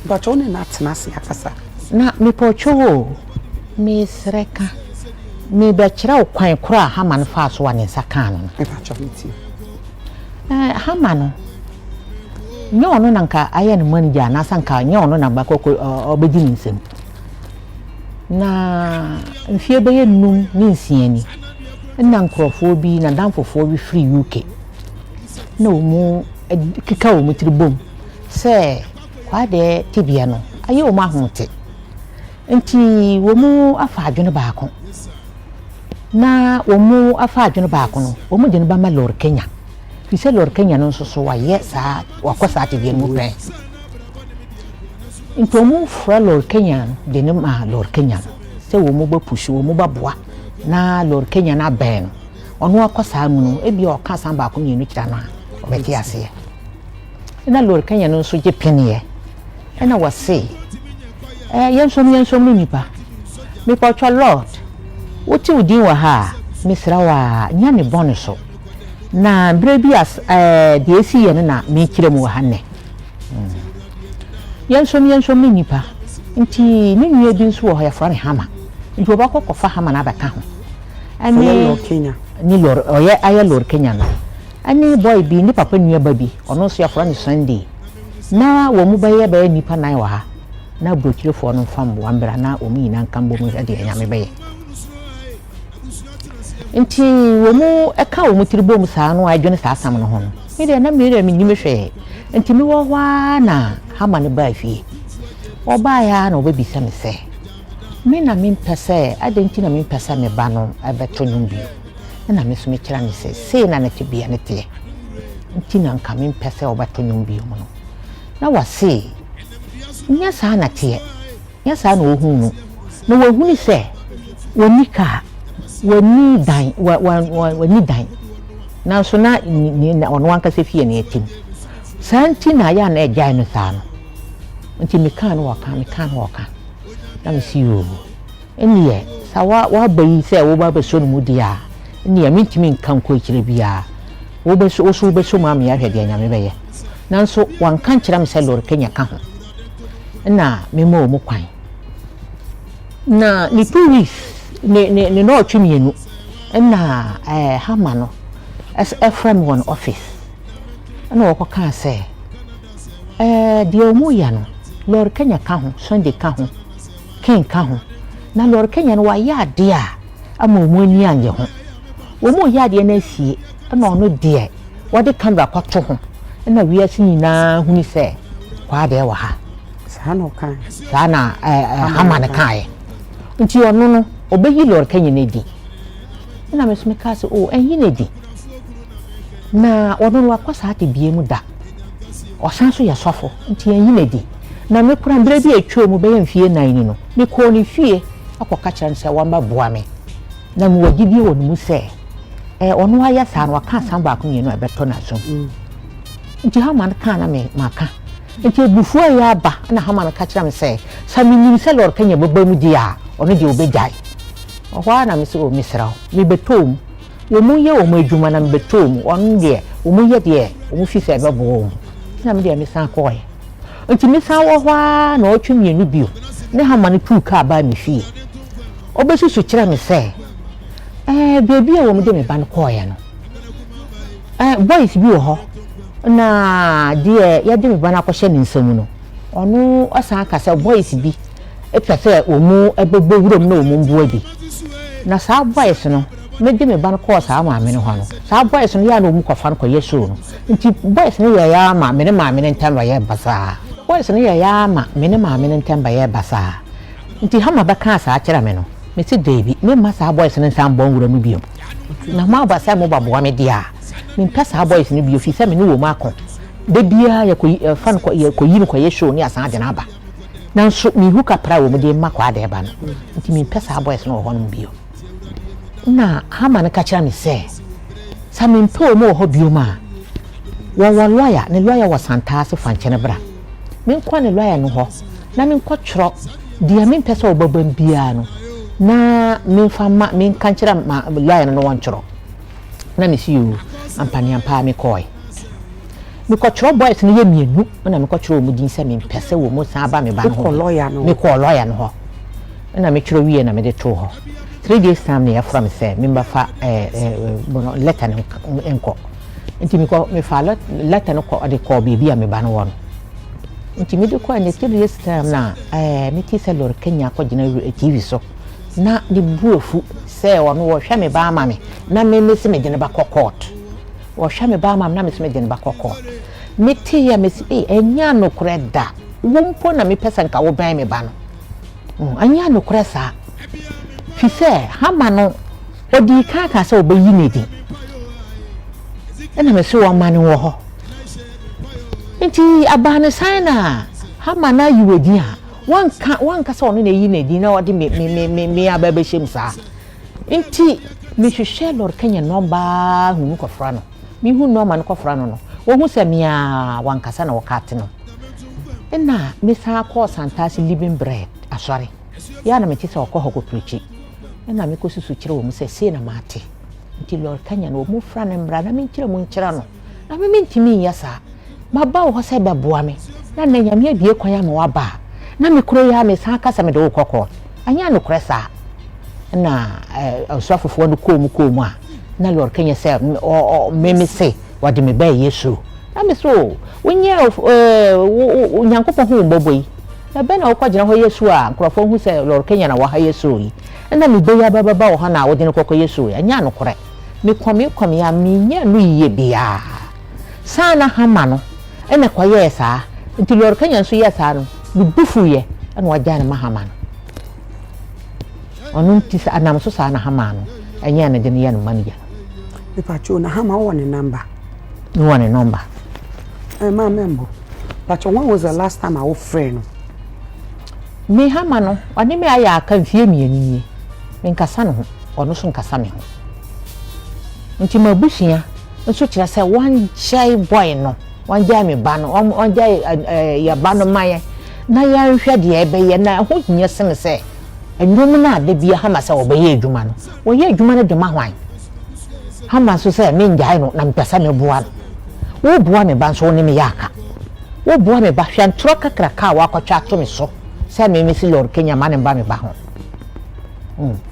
Mpakyɛ wo ne no atena ase akasa? Na mepɔkyɛw o, mesrɛ ka, mebɛkyerɛ wo kwan koro a Hama no faa so a ne nsa kaa no no. Mepakyɛw metie. Ɛɛ, Hama no, nyɛ ɔno na nka ayɛ no manager anaasɛ nka nyɛ ɔno na bakɔ ɔbɛdi ne nsam. Na mfeɛ bɛyɛ num ne nsia ni, na nkurɔfoɔ bi, n'adamfofoɔ bi firi UK, na wɔn keka wɔn tiri bom sɛ Kwaadɛɛ tebea no ayɛ wɔn ahomte. Nti wɔn afa adwene baako. Na wɔn afa adwene baako no, wɔn de no bɛma Lord Kenya. Firi sɛ Lord Kenya no nso so wayɛ saa, wakɔ saa tebea no mu pɛn. Nti wɔn frɛ Lord Kenya no de no ma Lord Kenya no sɛ wɔn bɛ pusu, wɔn bɛboa na Lord Kenya no abɛn no. Ɔno akɔ saa mu no, ebia ɔka asɛm baako mmienu kyerɛ no a, ɔbɛte aseɛ. Ɛna Lord Kenya no nso gye peneɛ. Ɛna wɔse, eh, yɛnsom yɛnsom no nipa. Mepɔtwɔ Lord, wote wo din wɔ ha a, mesrɛ wo a, nya ne bɔne so. Na berɛ bi a eh, deɛ ɛsi yɛ no na mekyerɛ mu wɔ ha nnɛ. Hmm. Yɛnsom yɛnsom no nipa. Nti ne nua bi nso wɔ hɔ yɛfrɛ no Hama. Nti wɔbɛkɔ kɔfa Hama no abɛka ho. Ɛne Kenya. Ne Lord, ɔyɛ ayɛ Lord Kenya no. Ɛne boy bi, ne papa nua ba bi, ɔno nso yɛfrɛ no Sunday. Na wɔn mu bɛyɛ bɛyɛ nnipa nan wɔ ha. Na aburokyirefoɔ no mfa mmoa mbra na wɔn nyinaa nka mbom nhwɛ deɛ Nyame bɛyɛ. Nti wɔn ka wɔn tiri bom saa no adwene saa asɛm no ho no, me deɛ na me deɛ mennim hwee. Nti mewɔ hɔ ara na Haman baa fie. Ɔbaeɛ ara na ɔbɛbisa me sɛ, me na mempɛ sɛ, adɛn nti na mempɛ sɛ me ba no bɛto nnwom bio? Ɛna me nso mekyerɛ no sɛ sei na ne tebea no teɛ nti na nka mempɛ sɛ ɔbɛto nnwom bio no. Na wɔse, nyɛ saa na teɛ, nyɛ saa na wɔhuu no. Na wɔhunu sɛ wɔnni kaa, wɔnni dan, wɔnni dan. Nanso na ɔno ankasa fie na ɛte mu. Saa nti na ayɛ a na agyae no saa no. Nti mekaa no wɔka, mekaa no wɔka. Na mese yoo, ɛnneɛ sa woaba yi sɛ woba abɛsɔ no mu deɛ a, ɛnneɛ mentumi nka nkɔ akyire biara. Wobɛsɔ, wo so wobɛsɔ mu ama yɛahwɛ deɛ Nyame bɛyɛ. Nanso wanka nkyerɛ me sɛ Lord Kenya ka ho. Ɛna mema wɔn kwan. Na ne 2 weeks, ne nɔɔtwe 2 ɛna Hama no ɛfrɛ me wɔ ne office. Ɛna wɔkɔkaa sɛ, deɛ wɔn yɛ no, Lord Kenya ka ho, Sunday ka ho, Ken ka ho. Na Lord Kenya no wayɛ adeɛ a ama wɔn ani anyɛ ho. Wɔn yɛ adeɛ no asie, ɛna ɔno deɛ wɔde camera kɔto ho, ɛna wiase nyinaa hunu sɛ Kwaadee wɔ ha. Saa na ɔkae. Saa na Hama no kaeɛ. Nti ɔno no, ɔbɛyi Lord Kenya no adi. Ɛna me nso mekaa sɛ, oh, ɛnyi no adi. Na ɔno no wakɔ saa tebea mu da. Ɔsan so yɛ sɔfo, nti ɛnyi no adi. Na me koraa mmerɛ bi a atwa mu bɛyɛ mfeɛ 4 ni no, mekɔɔ ne fie akɔka kyerɛ no sɛ wɔmmɛboa me. Na mewɔ gyidie wɔ ne mu sɛ, ɔno ayɛ saa no, waka asɛm baako mmienu a ɛbɛtɔ n'asom. Nti Hama no kaa na me maka. Nti abufuo a ɛyɛ aba na Hama no ka kyerɛ me sɛ, sɛ menim sɛ Lord Kenya bɛba mu deɛ a, ɔno deɛ ɔbɛgyae. Ɔhɔ ara na mese, oh, mesrɛ wo, mebɛtɔɔ mu. Wɔn yɛ wɔn adwuma na mebɛtɔɔ mu. Ɔno deɛ, wɔn yɛ deɛ wɔn fi sɛ ɛbɛboa wɔn. Na me deɛ mesan kɔɔɛ. Nti mesan wɔ hɔ ara na ɔtwe 2 bio. Ne Hama no tuu kaa baa me fie. Ɔbɛsusu kyerɛ me sɛ, baabi a wɔn de me ba no kɔɔɛ no, boys bi wɔ hɔ na deɛ yɛde me ba no akɔhyɛ ne nsam no, ɔno ɔsan ka sɛ boys bi pɛ sɛ wɔn bɛbɔ wuram na wɔn mboa bi. Na saa boys no, mede me ba no kɔɔ saa maame no hɔ no, saa boys no yɛ a na wɔn kɔfa no kɔyɛ show no. Nti boys no yɛ ya ama me ne maame no ntam bɛyɛ basaa. Boys no yɛ ya ama me ne maame no ntam bɛyɛ basaa. Nti Hama bɛkaa saa kyerɛ me no, mese daabi, memma saa boys no nsan mbɔ nwura mu bio. Na mo aba sɛ mobɛboa me deɛ a, mempɛ saa boys no bio, firi sɛ me ne wɔn ako. Da biara yɛkɔyi fa no yɛkɔyi no kɔyɛ show ne asan de no aba. Nanso mehu kapra a wɔn de ma Kwaadee ba no, nti mempɛ saa boys no wɔ hɔnom bio. Na Hama no ka kyerɛ me sɛ, sɛ mempɛ wɔn wɔ hɔ bio a, wɔwɔ lawyer, ne lawyer wɔ Santaase fa nkyɛn bra. Menkɔ ne lawyer no hɔ na menkɔtwerɛ deɛ mempɛ sɛ ɔbɛba mu biara no, na memfa ma menka nkyerɛ ma lawyer no na wɔntwerɛ. Na mesi yoo, ampaneampa mekɔe. Mekɔtwerɛ boys no yɛ 2 na mekɔtwerɛ wɔn din sɛ mempɛ sɛ wɔn san ba me ba no ho. Mekɔɔ lawyer no hɔ. Na metwerɛ wie na mede too hɔ. 3 days time na yɛfrɛ me sɛ membɛfa letter no nkɔ. Nti mekɔ mefa letter no kɔ de kɔɔ baabi a me ba no wɔ no. Nti mede kɔɔ ne 3 days time na mete sɛ Lord Kenya akɔgyina TV so na ne bu afu sɛ ɔno wɔhwɛ me ba ama me na me me se mede no bakɔ court. Wɔhwɛ me ba ama me na me se mede no bakɔ court. Mete yɛ me se ee ɛnyɛ anokorɛ da. Wo mpo na mepɛ sɛ nka wobɛn me ba no. Ɛnyɛ anokorɛ saa. Fi sɛ Hama no ɔdii kan ka sɛ ɔbɛyi ne din. Ɛna me se wɔma no wɔ hɔ. Nti abaa no san na Hama no ayi wɔ din a wanka sɛ ɔno na ɛyi ne din na ɔde me me me me me aba bɛhyɛ mu saa. Nti mehwehwɛ Lord Kenya nɔmba hu no kɔfra no. Mehu nɔɔma no kɔfra no no, wɔhu sɛ mea wankasa na wɔka ate no. Ɛna mesan kɔɔ Santase Living Bread asɔre. Yɛ a na mete sɛ ɔkɔ hɔ kɔ preach. Ɛna mekɔsusu kyerɛ wɔ mu sɛ sei na mate. Nti Lord Kenya no wɔn fra no mmra na menkyerɛ mu nkyerɛ no. Na me mentumi nyɛ saa. Maba wɔ hɔ sɛ bɛboa me. Na nnɛ Nyame abue kwan ama waba a, na me kuro yi ara mesan ka sɛ mede wo kɔ court. Anyɛ nokorɛ saa. Ɛna ɔsoafofoɔ no kɔɔ mu kɔɔ mu a, na Lord Kenya sɛ me me se wɔde me bɛɛ Yesu. Na me so wonyɛ Onyankopɔn hu wo mmɔbɔ yi. Na bɛn na wokɔgyina hɔ yɛ su a nkurɔfoɔ hu sɛ Lord Kenya na wɔ ha yɛ su yi. Ɛna me bɛ yi aba bɛba wɔ hɔ na wode no kɔkɔ yɛ su yi. Ɛnyɛ anokorɛ. Mekɔme kɔme a menyɛ no yie biara. Saa na Hama no ɛna kɔyɛɛ saa. Nti Lord Kenya nso yɛɛ saa no, ne bo fuiɛ ɛna wagyae no ma Hama no. Ɔno nti sɛ anam so saa na Hama no ɛnyɛ ne de no yɛ no manager no. Mepakyɛw na Hama wɔ ne number? Wɔ ne number. Maa mɛmbɔ. Pakyɛw, when was the last time a wofrɛ no? Me Hama no, ɔne me ayɛ aka mfeɛ 2 nie. Menkasa ne ho, ɔno nso nkasa me ho. Nti m'abusua nso kyerɛ sɛ wɔngyae boy no. Wɔngyae me ba no, wɔngyae yɛn ba no mma yɛn na yɛnhwɛ deɛ ɛbɛyɛ. Na ɛho hia sene sɛ nnwom no a da biara Hama sɛ ɔbɛyɛ adwuma no, wɔyɛ adwuma no de ma hwan? Hama nso sɛ mengyae no na mepɛ sɛ meboa no. Woboa me ba nso wo ne me yɛ aka. Woboa me ba, hwɛ ntorɔ kakraka a woakɔtwa ato me so sɛ me mesi Lord Kenya ma ne mba me ba ho.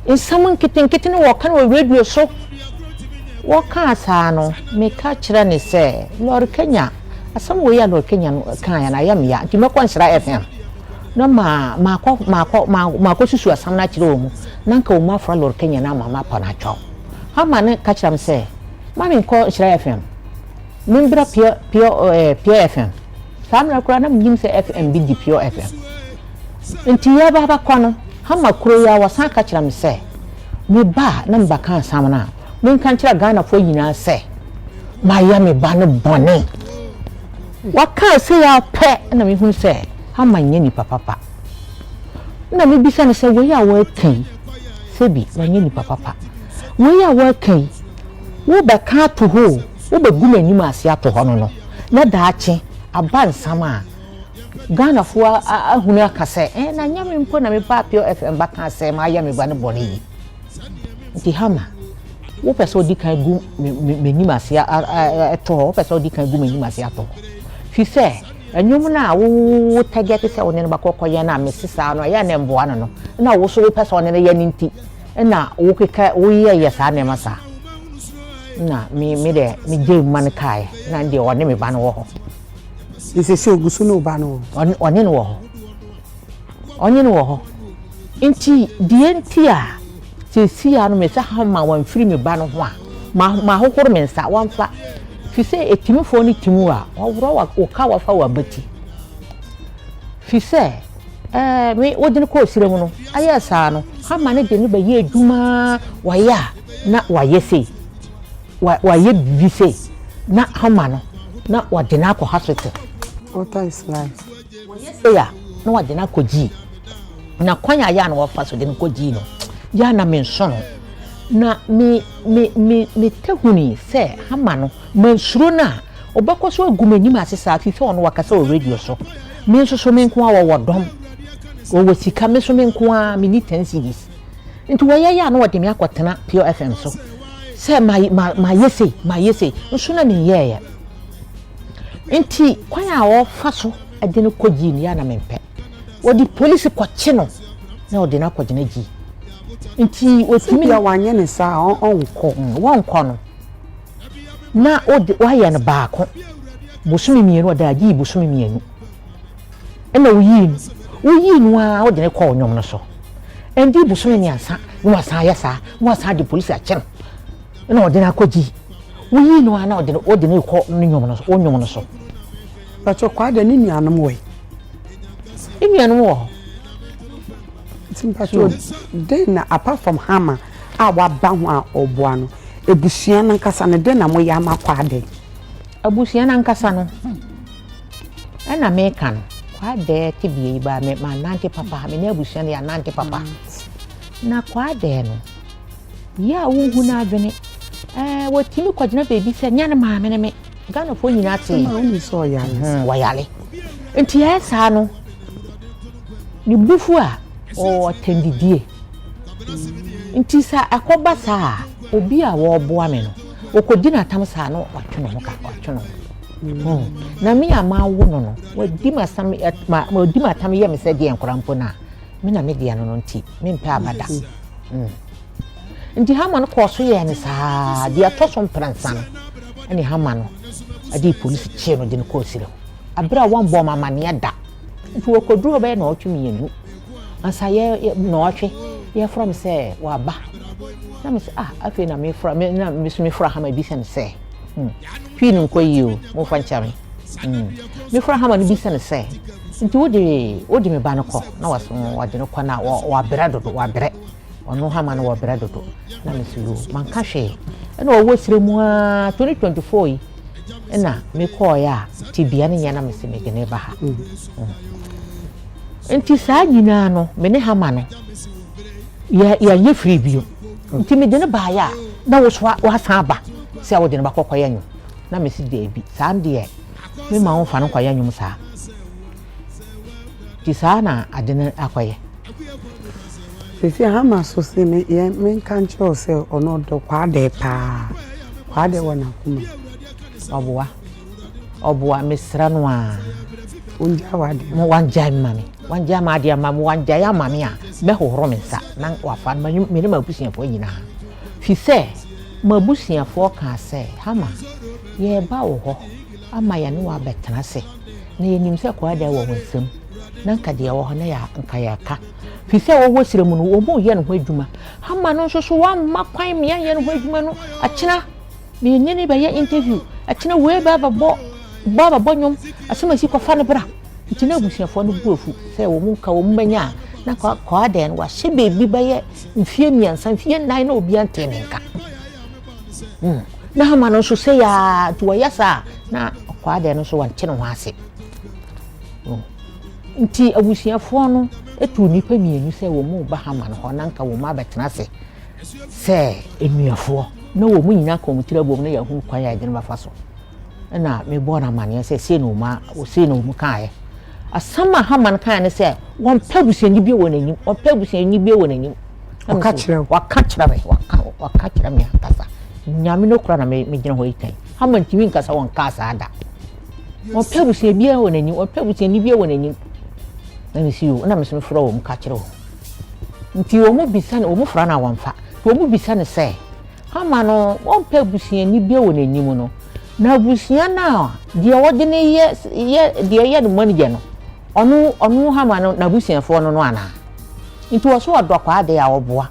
Nsɛm nketenkete no wɔka no wɔ radio so. Wɔkaa saa no, meka kyerɛ no sɛ, Lord Kenya, asɛm wei a Lord Kenya no kaeɛ no ayɛ me ya, nti mɛkɔ Nhyira FM na ma makɔ makɔ makɔsusu asɛm no akyerɛ wɔn, na anka wɔn afra Lord Kenya no ama mapa no atwɔ. Hama no ka kyerɛ me sɛ, ma menkɔ Nhyira FM, membra Pure, Pure, eh, Pure FM. Saa mmerɛ koraa na menim sɛ FM bi di Pure FM. Nti yɛreba abɛkɔ no, Hama kuro yi ara wɔsan ka kyerɛ me sɛ, Me ba a na me ba ka asam no a, menka nkyerɛ Ghanafoɔ nyinaa sɛ mayɛ me ba no bɔne. Wɔkaa sei ara pɛ na mehunu sɛ Hama nyɛ nipa papa. Na mebisa no sɛ wei a woaka yi, sɛbi wanyɛ nipa papa. Wei a woaka yi, wobɛka ato hɔ o, wobɛgu m'anim ase ato hɔ no no, na daakye aba nsam a, Ghanafoɔ ahunu aka sɛ, eh, na nyɛ me mpo na mebaa Pure FM ba kaa sɛ mayɛ me ba no bɔne yi. Nti Hama, wopɛ sɛ ɔdi kan gu m'anim ase to hɔ, wopɛ sɛ ɔdi kan gu m'anim ase ato hɔ. Fi sɛ, ɛnwom no a wo tɛgɛte sɛ wo ne no bɛkɔ kɔyɛ no a mese saa no, ɛyɛ na ɛmboa no no, na wo so wopɛ sɛ ɔne no yɛ no nti, na wokeka woyɛyɛ saa nneɛma saa. Na me me deɛ megye ma no kaeɛ, na deɛ ɔne me ba no wɔ hɔ. Nti sɛ ogu so ne wo ba no wɔ hɔ? Ɔne no wɔ hɔ. Ɔne no wɔ hɔ. Nti deɛ nti a seesei ara no me sɛ hama wamfiri me ba no ho a, mahohoro me nsa, wamfa. Fi sɛ etimifoɔ no tim wo a, wɔworɔ wo ka wafa w'abati. Fi sɛ ɛɛ me wode no kɔɔ serɛ mu no, ayɛ saa no, hama no de no bɛyɛ adwuma wayɛ a na wayɛ sei. Wa wayɛ biribi sei na hama no na wɔde no akɔ hospital. Water is life. Wɔyɛ sei a na wɔde no akɔ gyii. Na kwan a yɛ a na wɔfa so de no kɔ gyii no yɛ a na menso no. Na me me me metɛ hunii sɛ hama no mansuro no a ɔbɛkɔ so agu m'anim ase saa firi sɛ ɔno wakasa wɔ radio so. Me nso so me nko ara wɔwɔ dɔm wɔwɔ sika me nso me nko ara menni ten cedis. Nti wɔyɛ yɛ a na wɔde me akɔtena Pure FM so. Sɛ ma ma mayɛ sei, mayɛ sei, nso na menyɛeɛ. Nti kwan a wɔfa so de no kɔ gyii no yɛ a na mempɛ. Wɔde polisi kɔkye no na wɔde no akɔgyina gyii. Nti wɔtumi. Sɛbia wanyɛ ne saa a ɔnkɔ. Mm, wɔnkɔ no. Na wode wayɛ no baako bosome mmienu ɔda gyii bosome mmienu. Ɛna woyii no. Woyii no ara wode no kɔɔ nnwom no so. Ɛndi bosome mmiɛnsa na wasan ayɛ saa na wasan de polisi akye no na ɔde no akɔgyi. Woyii no ara na ɔde no wode no rekɔ ne nnwom no so wo nnwom no so. Pacho Kwada ne nuanom wɔ he? Ne nuanom wɔ hɔ. Nti mpacho dɛn na apart from Hama a waba ho a ɔboa no, abusua no ankasa no dɛn na moyɛ ama Kwada? Abusua no ankasa no. Ɛna meka no, Kwaadɛɛ tebea yi baa me manante papa, me ne abusua no yɛanante papa. Na Kwaadɛɛ no, yɛ a wonhu n'adwene, ɛɛ wɔtumi kɔgyina baabi sɛ nyɛ ne maame ne me. Ghanafoɔ nyinaa tee. Hmm, wɔyare. Nti ɛyɛ saa no, ne bufu a ɔwɔ atɛndidie. Nti sɛ ɛkɔba saa a, obi a wɔreboa me no, ɔkɔdi n'atam saa no watwe ne ho ka, watwe ne ho. Hmm. Na me a mawo no no, wadi m'asam ma wadi m'atam yɛ me sɛ deɛ nkora mpo no a, me na me deɛ no no nti, mempɛ abada. Hmm. Nti Haman kɔɔ so yɛɛ no saa, deɛ ɛtɔ so mprɛnsa no, ɛne Haman no de polisi kyee no de no kɔɔ Sirem. Abere a wɔmbɔɔ me amaneɛ da. Nti wɔkɔduru hɔ bɛyɛ nnawɔtwe mmienu ansa yɛ nnawɔtwe yɛfrɛ me sɛ waba. Na me sɛ ah afei na mefra me na me so mefra Haman bisa no sɛ hmm pii no nkɔ yie o momfa nkyɛ me. Hmm mefra Haman no bisa no sɛ nti wode wode me ba no kɔ na wɔso wɔde no kɔ na wabrɛ dodo wabrɛ. Ɔno hama no wɔbrɛ dodo na me so yoo manka hwee ɛna ɔwɔ serɛ mu aa 2024 yi ɛna mekɔɔeɛ a tebea no nyɛ na mese mede ne ba ha mm. nti saa nyinaa no me ne hama no yɛnyɛ firi bio nti mede ne baeɛ a na wo so wasan aba sɛ wode no bakɔkɔyɛ nwom na mese daabi saa deɛ. Memma wo mfa no nkɔyɛ nnwom saa. Nti saa na ade no akɔyɛ. Sisi Hama so se me yɛ menka nkyerɛ wo sɛ ɔno ɔdɔ Kwaadɛɛ paa. Kwaadɛɛ wɔ n'akoma mu. Ɔboa. Ɔboa mesrɛ no a. Ongyae w'adeɛ. Mo wangyae ma me. Wangyae m'adeɛ ama me. Wangyae ama me a mɛhohoro me nsa na wafa no me ne m'abusuafoɔ nyinaa. Fi sɛ m'abusuafoɔ kaa sɛ Hama yɛreba wo hɔ ama yɛne wo abɛtena ase. Na yɛnim sɛ kwaada wɔ wo nsam, na nka deɛ ɛwɔ hɔ na yɛ nka yɛka. Firi sɛ wɔwɔ serɛ mu no, wɔn yɛ ne ho adwuma. Hama no nso so wɔamma kwan mmea nyɛ ne ho adwuma no. Akyena, me ne ne bɛyɛ interview. Akyena wei bɛ abɛbɔ bɔ abɛbɔ nnwom. Asɛm asi kɔfa no bra. Nti na abusuafoɔ no bu afu sɛ wɔn nka wɔn bɛnya a, na kwaada no wahyɛ baabi bɛyɛ mfie mmiɛnsa, mfie nnan na obiara ntee ne nka. Hmm. Na hama no nso sɛ yaa nti wɔyɛ saa na ɔkwaa deɛ no nso wɔnte ne ho ase. Hmm. Nti abusuafoɔ no tu nnipa mmienu sɛ wɔn mu ba hama no hɔ na nka wɔn abɛtena ase sɛ nnuafoɔ na wɔn nyinaa ka wɔn tiri abom na yɛahu kwan a yɛde no bɛfa so. Ɛna mebɔɔ no amaneɛ sɛ sei na wɔn sei na wɔn kaeɛ. Asɛm a Haman kaeɛ ne sɛ wɔmpɛ abusuani bio wɔ n'anim, wɔmpɛ abusuani bio wɔ n'anim. Ɔka kyerɛ wo? Waka kyerɛ me, waka, waka kyerɛ me ankasa. Nyame no kora na me megyina hɔ yi kan. Haman ntumi nkasa wɔnkaa saa da. Wɔmpɛ abusua biara wɔ n'anim, wɔmpɛ abusuani biara wɔ n'anim. Na mesi o, na mesi mefrɛ wɔn ka kyerɛ wɔn. Nti wɔn bisa no, wɔn fra no a wɔmfa. Nti wɔn bisa no sɛ, Hama no wɔmpɛ abusuani biara wɔ n'anim no, na abusua no a deɛ wɔde no yɛ yɛ deɛ ɛyɛ no manager no, ɔno ɔno Hama no n'abusuafoɔ no no anaa? Nti wɔ so ɔdɔ Kwaadee a ɔboa.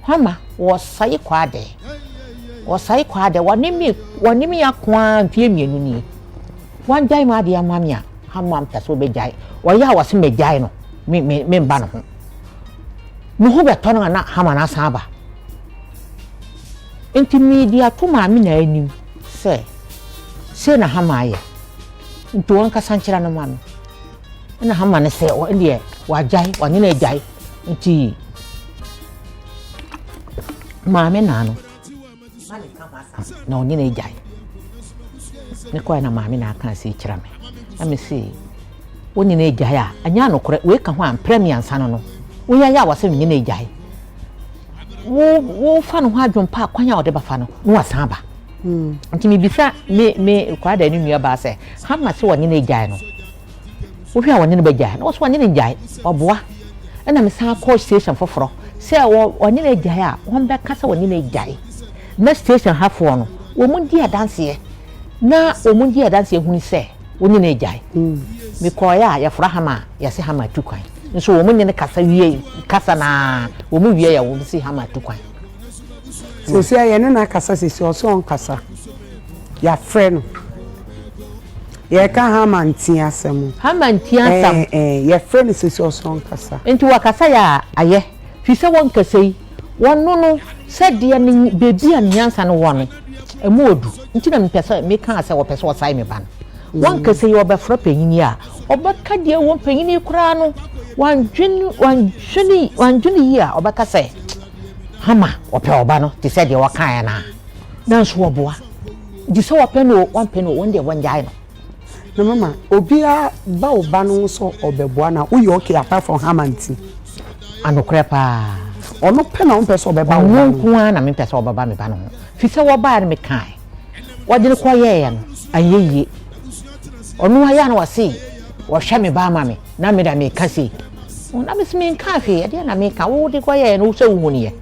Hama wɔsɛe Kwaadee. Wɔsɛe Kwaadee. Wɔne me wɔne me ako ara mfeɛ mmienu nie. Wangyae m'adeɛ ama me a, Hama mpɛ sɛ ɔbɛgyae. Ɔyɛ a wɔse mɛgyae no, me me memba ne ho. Ne ho bɛtɔ no a na Hama no asan aba. Nti mede ato maame na anim sɛ sei na Hama ayɛ. Nti ɔnkasa nkyerɛ no ma me. Ɛna Hama no sɛ ɛndeɛ wagyae, ɔne no agyae. Nti maame na no na ɔne no agyae. Mekɔɛ na maame na aka asɛ kyerɛ me. Na me se wo ne no agyae a, ɛnyɛ anokorɛ, wei ka ho a mprɛ mmiɛnsa no no, woyɛ ayɛ a wɔsɛ me ne no agyae. Wo wofa no ho adwempa a kwan a ɔde bɛfa no na wasan aba. Hmm. Nti mebisa me me kwaada ne nua baa sɛ, Hama sɛ ɔne no agyae no, wohwɛ a ɔne no bɛgyae? Na wɔsɛ ɔne no gyae, ɔboa. Ɛna mesan kɔɔ station foforɔ sɛ ɔne no agyae a, wɔbɛka sɛ ɔne no agyae. Na station hafoɔ no, wɔn di adanseɛ. Na wɔn di adanseɛ hunu sɛ wo ne no agyae. Mekɔeɛ a yɛfra Hama a, yɛse Hama atu kwan. Nso wɔn ne no kasa wie kasa no ara, wɔn wie a wɔn se Hama atu kwan. Sɛsi a yɛne no akasa sɛsi ɔse ɔnkasa. Yɛafrɛ no. Yɛreka Hama nti asɛm. Hama nti asɛm. Ɛɛ ɛɛ yɛfrɛ no sɛsi ɔse ɔnkasa. Nti wɔkasa yɛ a ayɛ. Firi sɛ wɔnkasa yi, wɔno no sɛdeɛ ne baabi a ne nyansa no wɔ no, ɛmu ɔdu. Nti na mepɛ sɛ mekaa sɛ wɔpɛ sɛ wɔsae me ba no. Wɔnkasa yi wɔbɛfrɛ panin yi a, ɔbɛka deɛ ɛwɔ panin yi koraa no, wandwene wandwene wandwene yie a, ɔbɛka sɛ Hama ɔpɛ ɔba no te sɛ deɛ wɔkaeɛ no a, nanso wɔboa. Nti sɛ wɔpɛ no o, wɔmpɛ no o, wɔn deɛ wɔngyae no. Na mama obiara ba wo ba no ho sɛ ɔbɛboa no a, woyɛ okay apart from Hama nti? Anokorɛ paa. Ɔno pɛ na wompɛ sɛ ɔbɛba wo ba no ho? Ɔno nko ara na mempɛ sɛ ɔbɛba me ba no ho. Firi sɛ wɔbaeɛ no mekae. Wɔde no kɔyɛeɛ no, anyɛ yie. Ɔno ara yɛ a na ɔse ɔhwɛ me ba ama me, na me na meka sei. Na mese menkaa hwee, ɛdeɛn na meka? Wo de kɔyɛeɛ no, wo sɛ wohunuiɛ.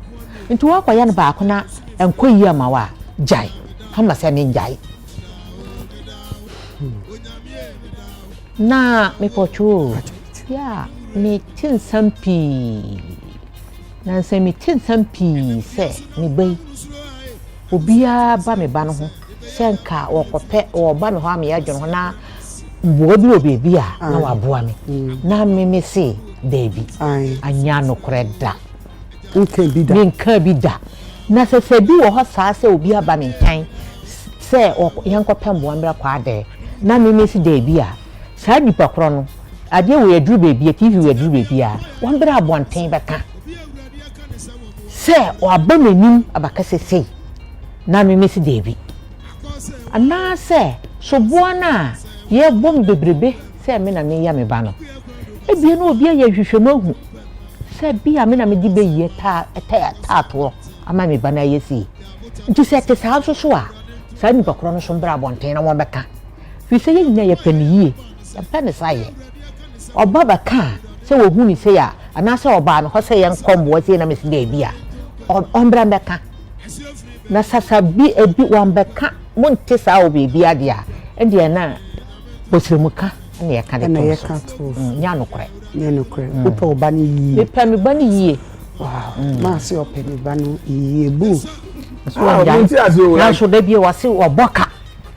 Nti woakɔyɛ no baako na ɛnkɔ yie ama wo a, gyae. Hama sɛ mengyae. Na mepɔtwoo yɛ a mete nsɛm pii. Nansa mete nsɛm pii sɛ me ba yi, obiara ba me ba no ho sɛ nka wɔkɔpɛ wɔba me hɔ a meyɛ adwene ho na mmoa bi wɔ baabi a na waboa me. Na me me se daabi, anyɛ anokorɛ da. Menka bi da. Na sɛ sɛ bi wɔ hɔ saa sɛ obi aba me nkyɛn sɛ yɛnkɔpɛ mmoa mmra Kwaadɛɛ na me mesi daabi a, saa nipa korɔ no, adeɛ wei aduru baabi a, TV wei aduru baabi a, wɔmmra abɔnten bɛka sɛ waba m'anim abɛka sɛ sei na me mesi daabi. Anaasɛ soboɔ no a. Yɛbɔ me bebrebe sɛ me na meyɛ me ba no. Ebia na obi ayɛ nhwehwɛmu ahu sɛ bi a me na mede bɛyie taa taatoɔ ama me ba no ayɛ sei. Nti sɛ ɛte saa nso so a, saa nnipa korɔ no nso mbra abɔnten na wɔmmɛka. Firi sɛ yɛn nyinaa yɛpɛ no yie, yɛmpɛ no sayɛ. Ɔba bɛka a, sɛ wɔhu no sei a, anaasɛ ɔbaa me hɔ sɛ yɛnkɔ mmoa sei na mese daabi a, ɔmbra mmɛka. Na sasa bi ebi wambɛka, monte saa wɔ baabi adeɛ a, ɛndeɛ na bɔsrɛmuka na yɛka de to so. Nyɛ anokorɛ. Nyɛ nokorɛ. Wopɛ wo ba no yie. Mepɛ me ba no yie. Wow. Maa se ɔpɛ ne ba no yie bu. Nanso da bi wɔse wɔbɔ ka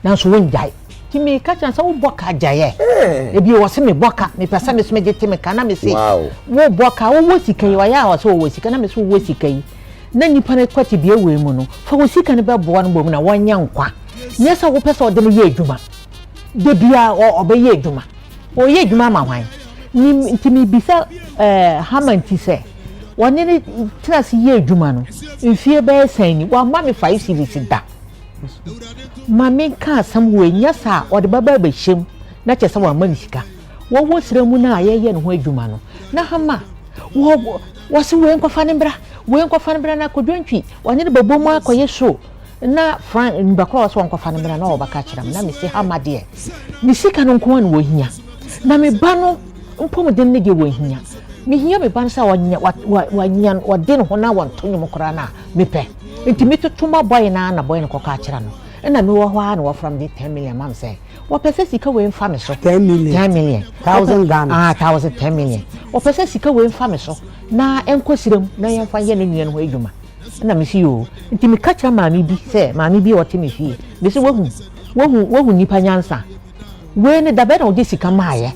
nanso wongyae. Nti meka kyerɛ sɛ wobɔ ka gyaeɛ. Ebi wɔse mebɔ ka mepɛ sɛ me so megye te me ka na mese wobɔ ka wowɔ sika yi ɔyɛ a wɔse wɔwɔ sika na mese wowɔ sika yi na nipa no kɔ tebea wei mu no fa wo sika no bɛboa no mmom na wɔnyɛ nkwa. Nyɛ sɛ wopɛ sɛ ɔde no yɛ adwuma. Da biara ɔbɛyɛ adwuma. Ɔreyɛ adwuma ama hwan? Nti mebisa eh, Haman ti sɛ, wɔne no tena ase yɛ adwuma no, mfie bɛyɛ sɛn ni? Wamma me five cedis da. Ma menka asɛm wei, nyɛ saa a ɔde bɛba abɛhyɛ mu na kyerɛ sɛ wamma me sika. Wɔwɔ srɛ mu no a yɛyɛ ne ho adwuma no, na Hama, wɔ, wɔse wei nkɔfa no mbra, wei nkɔfa no mbra na Kodwo Ntwi, wɔne no bɛbɔ mu akɔyɛ show. Na Frank, nipa korɔ a ɔsɛ ɔnkɔfa no mmra na ɔbɛka kyerɛ me, na mese Hama deɛ, ne sika no nko ara na wɔhia, na me ba no mpɔmuden no deɛ wɔnhia. Mehia me ba no sɛ ɔnya, wa, wa, wanya, ɔde ne ho na wɔnto nnwom koraa no a, mepɛ. Nti metoto ma bɔe no ara na bɔe no kɔka akyerɛ no. Ɛna mewɔ hɔ ara na wɔfrɛ me de 10 million ma me sɛ, wɔpɛ sɛ sika wei mfa me so. 10 million. 10 million. Thousand Ghana. Ah, thousand, 10 million. Wɔpɛ sɛ sika wei mfa me so na ɛnkɔ serem na yɛmfa nyɛ ne nua no ho adwuma. Ɛna mese yoo. Nti meka kyerɛ maame bi sɛ, maame bi a ɔte me fie, mese wahu, wahu, wahu nnipa nyansa. Wei no dabɛn na ɔde sika maayɛ?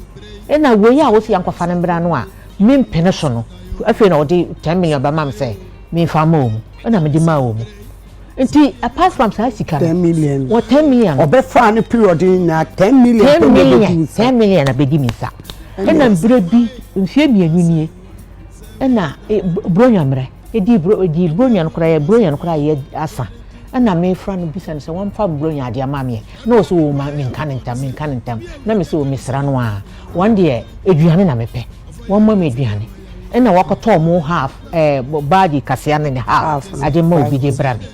Ɛna wei a wose yɛnkɔfa no mmra no a mempene so no, afei na ɔde 10 million bɛma me sɛ memfa mma wɔn. Ɛna mede maa wɔn. Nti apart from saa sika no, 10 million. Wɔ 10 million. Ɔbɛfaa no period no nyinaa 10 million. 10 million, 10 million na bɛdi me nsa. Ɛna mmerɛ bi, mfeɛ mmienu nie, ɛna Buronya mmerɛ. Yɛdii buro yɛdii buronya no koraa buronya no koraa yɛ asa ɛna mefra no bisa no sɛ wɔmfa buronya adeɛ ama meɛ na ɔsɛ o ma menka ne ntam menka ne ntam na mesɛ o mesra no a wɔn deɛ aduane na mepɛ wɔn ma me aduane ɛna wakɔtɔ ɔmo half ɛɛ baagi kaseɛ ne ne half ade ma obi de bra me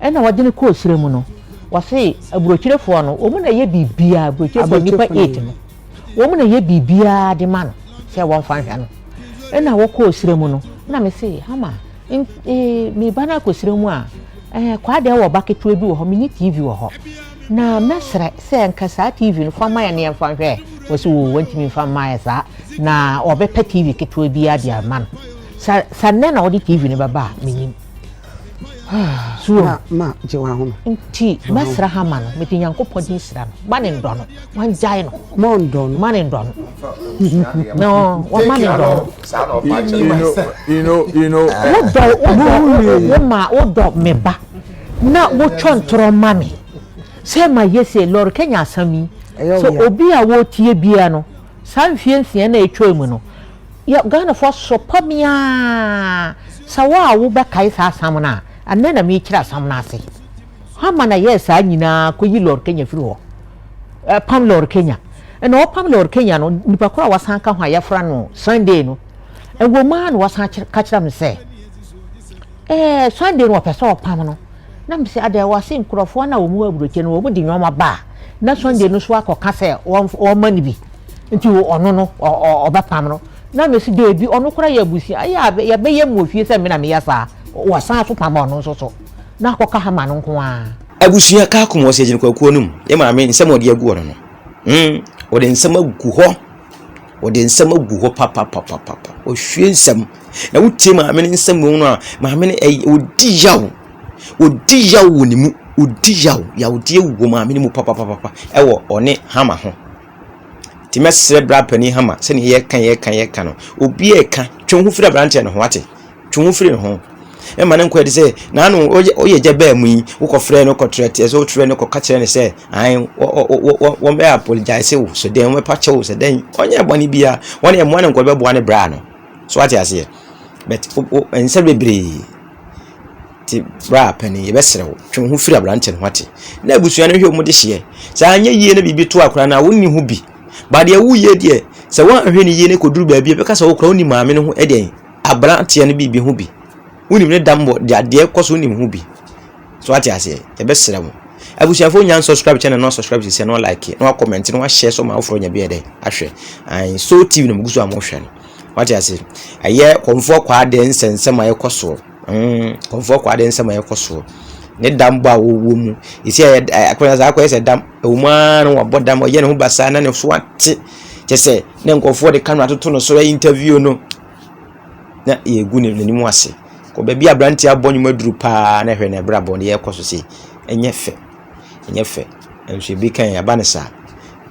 ɛna wɔde no kɔɔ sira mu no wɔse aburokyerefoɔ no wɔn na ɛyɛ biribiara aburokyerefoɔ nipa eight no Wɔn na yɛ biribiara de ma no sɛ wɔmfa nhwɛ no. Ɛna wɔkɔɔ serɛ mu no, na me se, Hama, ee, me ba no akɔ serɛ mu a, ɛɛ, Kwaadɛɛ wɔ ba ketewa bi wɔ hɔ, menni TV wɔ hɔ. Na mɛsrɛ sɛ nka saa TV no fa ma yɛn na yɛmfa nhwɛ. Wɔse, oo, wɔntumi mfa mma yɛ saa. Na wɔbɛpɛ TV ketewa biara de ama no. Sa, sa nnɛ na wɔde TV no bɛba a, mennim. So ma ma gye w'ahome. Nti mɛsra ha ma no, mede Nyankopɔn din sra no, ma ne ndɔ no, wangyae no. Ma ɔndɔ no. Ma ne ndɔ no. No, wɔma ne ndɔ no. You know, you know. Wodɔ, wodɔ, wo ma, wodɔ me ba, na wotwa ntorɔ ma me. Sɛ ma yɛ se, Lɔre Kenya asɛm yi, sɛ obi a wɔretie biara no, saa mfie nsia na atwa mu no, Yɛ Ghanafoɔ sopɔ me aa sɛ wo a wo bɛ kae saa asam no a ɛnɛ na me kyerɛ asam no ase Hama na yɛɛ saa nyinaa kɔ yi Lord Kenya firi hɔ ɛpam Lord Kenya ɛna ɔpam Lord Kenya no nipa koro a wasan ka ho a yɛfra no Sunday no ɛwɔ mu ara na wasan ka kyerɛ me sɛ ɛɛ Sunday no wɔpɛ sɛ ɔpam no Na mese, Adɛn, wɔse nkurɔfoɔ no a wɔn wɔ aburokyire no wɔn de nnoɔma ba a, na Sunday no nso akɔka sɛ wɔmma no bi, nti ɔno no ɔbɛpam no. Na mese, Daabi, ɔno koraa yɛ abusua, ɛyɛ a yɛbɛyɛ mu wɔ fie sɛ me na meyɛ saa, wɔsan so pam ɔno nso so, na akɔka Hama no nko ara. Abusua kaa kum wɔ Sɛgyini Kwakuo no mu. Yɛ maame nsɛm a ɔde agu hɔ no no. Hmm, ɔde nsɛm agu hɔ. Ɔde nsɛm agu hɔ papapapapa. Ɔhwie nsɛm. Na wotie maame no nsɛm wɔ mu no a, maame no ɛyɛ ɔdi yaw. Ɔdi yaw wɔ ne mu. Ɔdi yaw. Yawdeɛ wɔ maame no mu papapapapa ɛwɔ ɔne Hama ho. Nti mɛsrɛ bra panin Hama sɛdeɛ yɛka yɛka yɛka no, obi a ɛka twe wo ho firi aberanteɛ no ho wate. Twe wo ho firi ne ho. Ɛma no nkɔyɛ te sɛ n'ano ɔyɛ ɔyɛ gya baa mu yi, wokɔfrɛ no kɔtrɛ teɛ sɛ wotrɛ no kɔka kyerɛ no sɛ ae wɔbɛ apologize wo so dɛn wɔbɛpa kyɛ wo sɛ dɛn ɔnyɛ bɔne biara wɔn ɛmmoa no nkɔ bɛboa ne bra no so wate aseɛ but nsɛm bebree. Nti bra panin, yɛbɛsrɛ wo, twe wo ho firi aberanteɛ no ho ate. Na abusua no hwɛ wɔn de hyeɛ. Sɛ anyɛ yie na biribi to akora no a, wonni ho bi. Ba deɛ woyɛ deɛ, sɛ woanhwɛ no yie na ɛkɔduru baabi a, ɛbɛka sɛ wo koraa wonni maame no ho ɛdeɛn, aberanteɛ no biribi ho bi. Wonim ne dammɔ, deɛ adeɛ kɔ so wonim ho bi. So ate aseɛ, yɛbɛsrɛ mo. Abusuafoɔ nya subscribe channel na subscribe sisi na like na comment na share so ma afoforɔ nya bi yɛ dɛ ahwɛ. Ayi so TV na mo gu so a mo hwɛ no. Wate ase, ɛyɛ kɔmfoɔ kwaa deɛ nsɛnsɛm a ɛkɔ soɔ. Kɔmfoɔ kwaa deɛ nsɛm a ɛkɔ soɔ. Ne dambɔ a wɔwɔ mu. Esi a akɔyɛ sɛ akɔyɛ sɛ dam ɛwɔ mu ara na wabɔ dam ɔyɛ ne ho basaa na ne so ate. Kyɛ sɛ ne nkurɔfoɔ de camera toto no so ɛyɛ interview no na yɛgu ne n'anim ase. Kɔ baabi a aberanteɛ abɔ nnwom aduru paa na ɛhwɛ na ɛbrɛ abɔ no yɛrekɔ so sei. Ɛnyɛ fɛ. Ɛnyɛ fɛ. Nso ebi kan aba ne saa.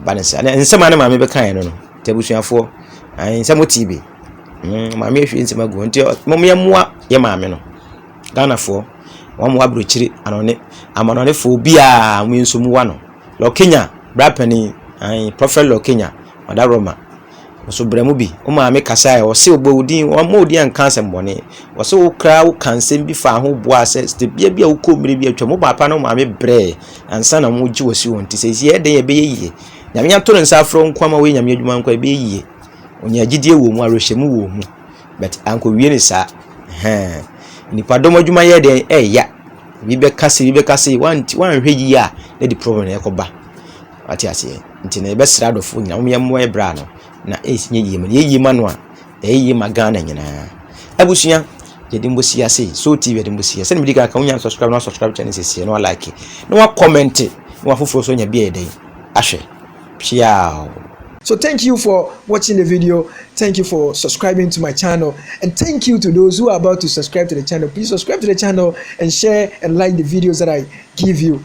Aba ne saa. Na nsɛm a ne maame bɛkaeɛ no no, nti abusuafoɔ, ayi nsɛm wote bi. Maame ahwie nsɛm agu hɔ nti mom yɛmmoa yɛ maame no. Ghanafoɔ, wɔn mo aburokyire anɔne amanɔnefoɔ biara mo nso mu wa no. Lɔkenya, bra panin, ayi Prophet Lɔkenya, ɔda Roma. Nso brɛ mu bi. Wo maame kasa ɛ, ɔse ɔbɔ wo din, ɔmmɔ wo din anka asɛm bɔne. Ɔse wo koraa wo ka nsɛm bi fa ho boa sɛ tebea bi a wokɔ mmere bi atwam, wo papa ne wo maame brɛɛ ansa na wɔgye wo asi wɔn ti. Sɛ ɛsi ɛyɛ dɛn ɛbɛyɛ yie. Nyame ato ne nsa afrɛ wo nko ama woyɛ Nyame adwuma nko a ɛbɛyɛ yie. Ɔnya gyidie wɔ mu, awerɛhyɛmu wɔ mu. But ankɔwie ne saa. Ɛhɛn. Nipadɔm adwuma yɛ dɛn ɛɛya. Bi bɛka sei, bi bɛka sei, wanhwɛ yie a na de problem na ɛkɔba. Wate aseɛ? Nti na yɛbɛsrɛ adɔfoɔ nyinaa, wɔn yɛmmoa yɛ bra no na ɛsi nyɛ yie ma no. Yɛ yie ma no a, ɛyɛ yie ma Ghana nyinaa. Abusua, yɛde mbɔ si ase, So TV yɛde mbɔ si ase. Sɛdeɛ medi kan ka, wonya subscribe na subscribe channel sɛsie na like na wa comment na wafoforɔ so anya bi a yɛdɛn ahwɛ. Piao. So thank you for watching the video. Thank you for subscribing to my channel. And thank you to those who are about to subscribe to the channel. Please subscribe to the channel and share and like the videos that I give you.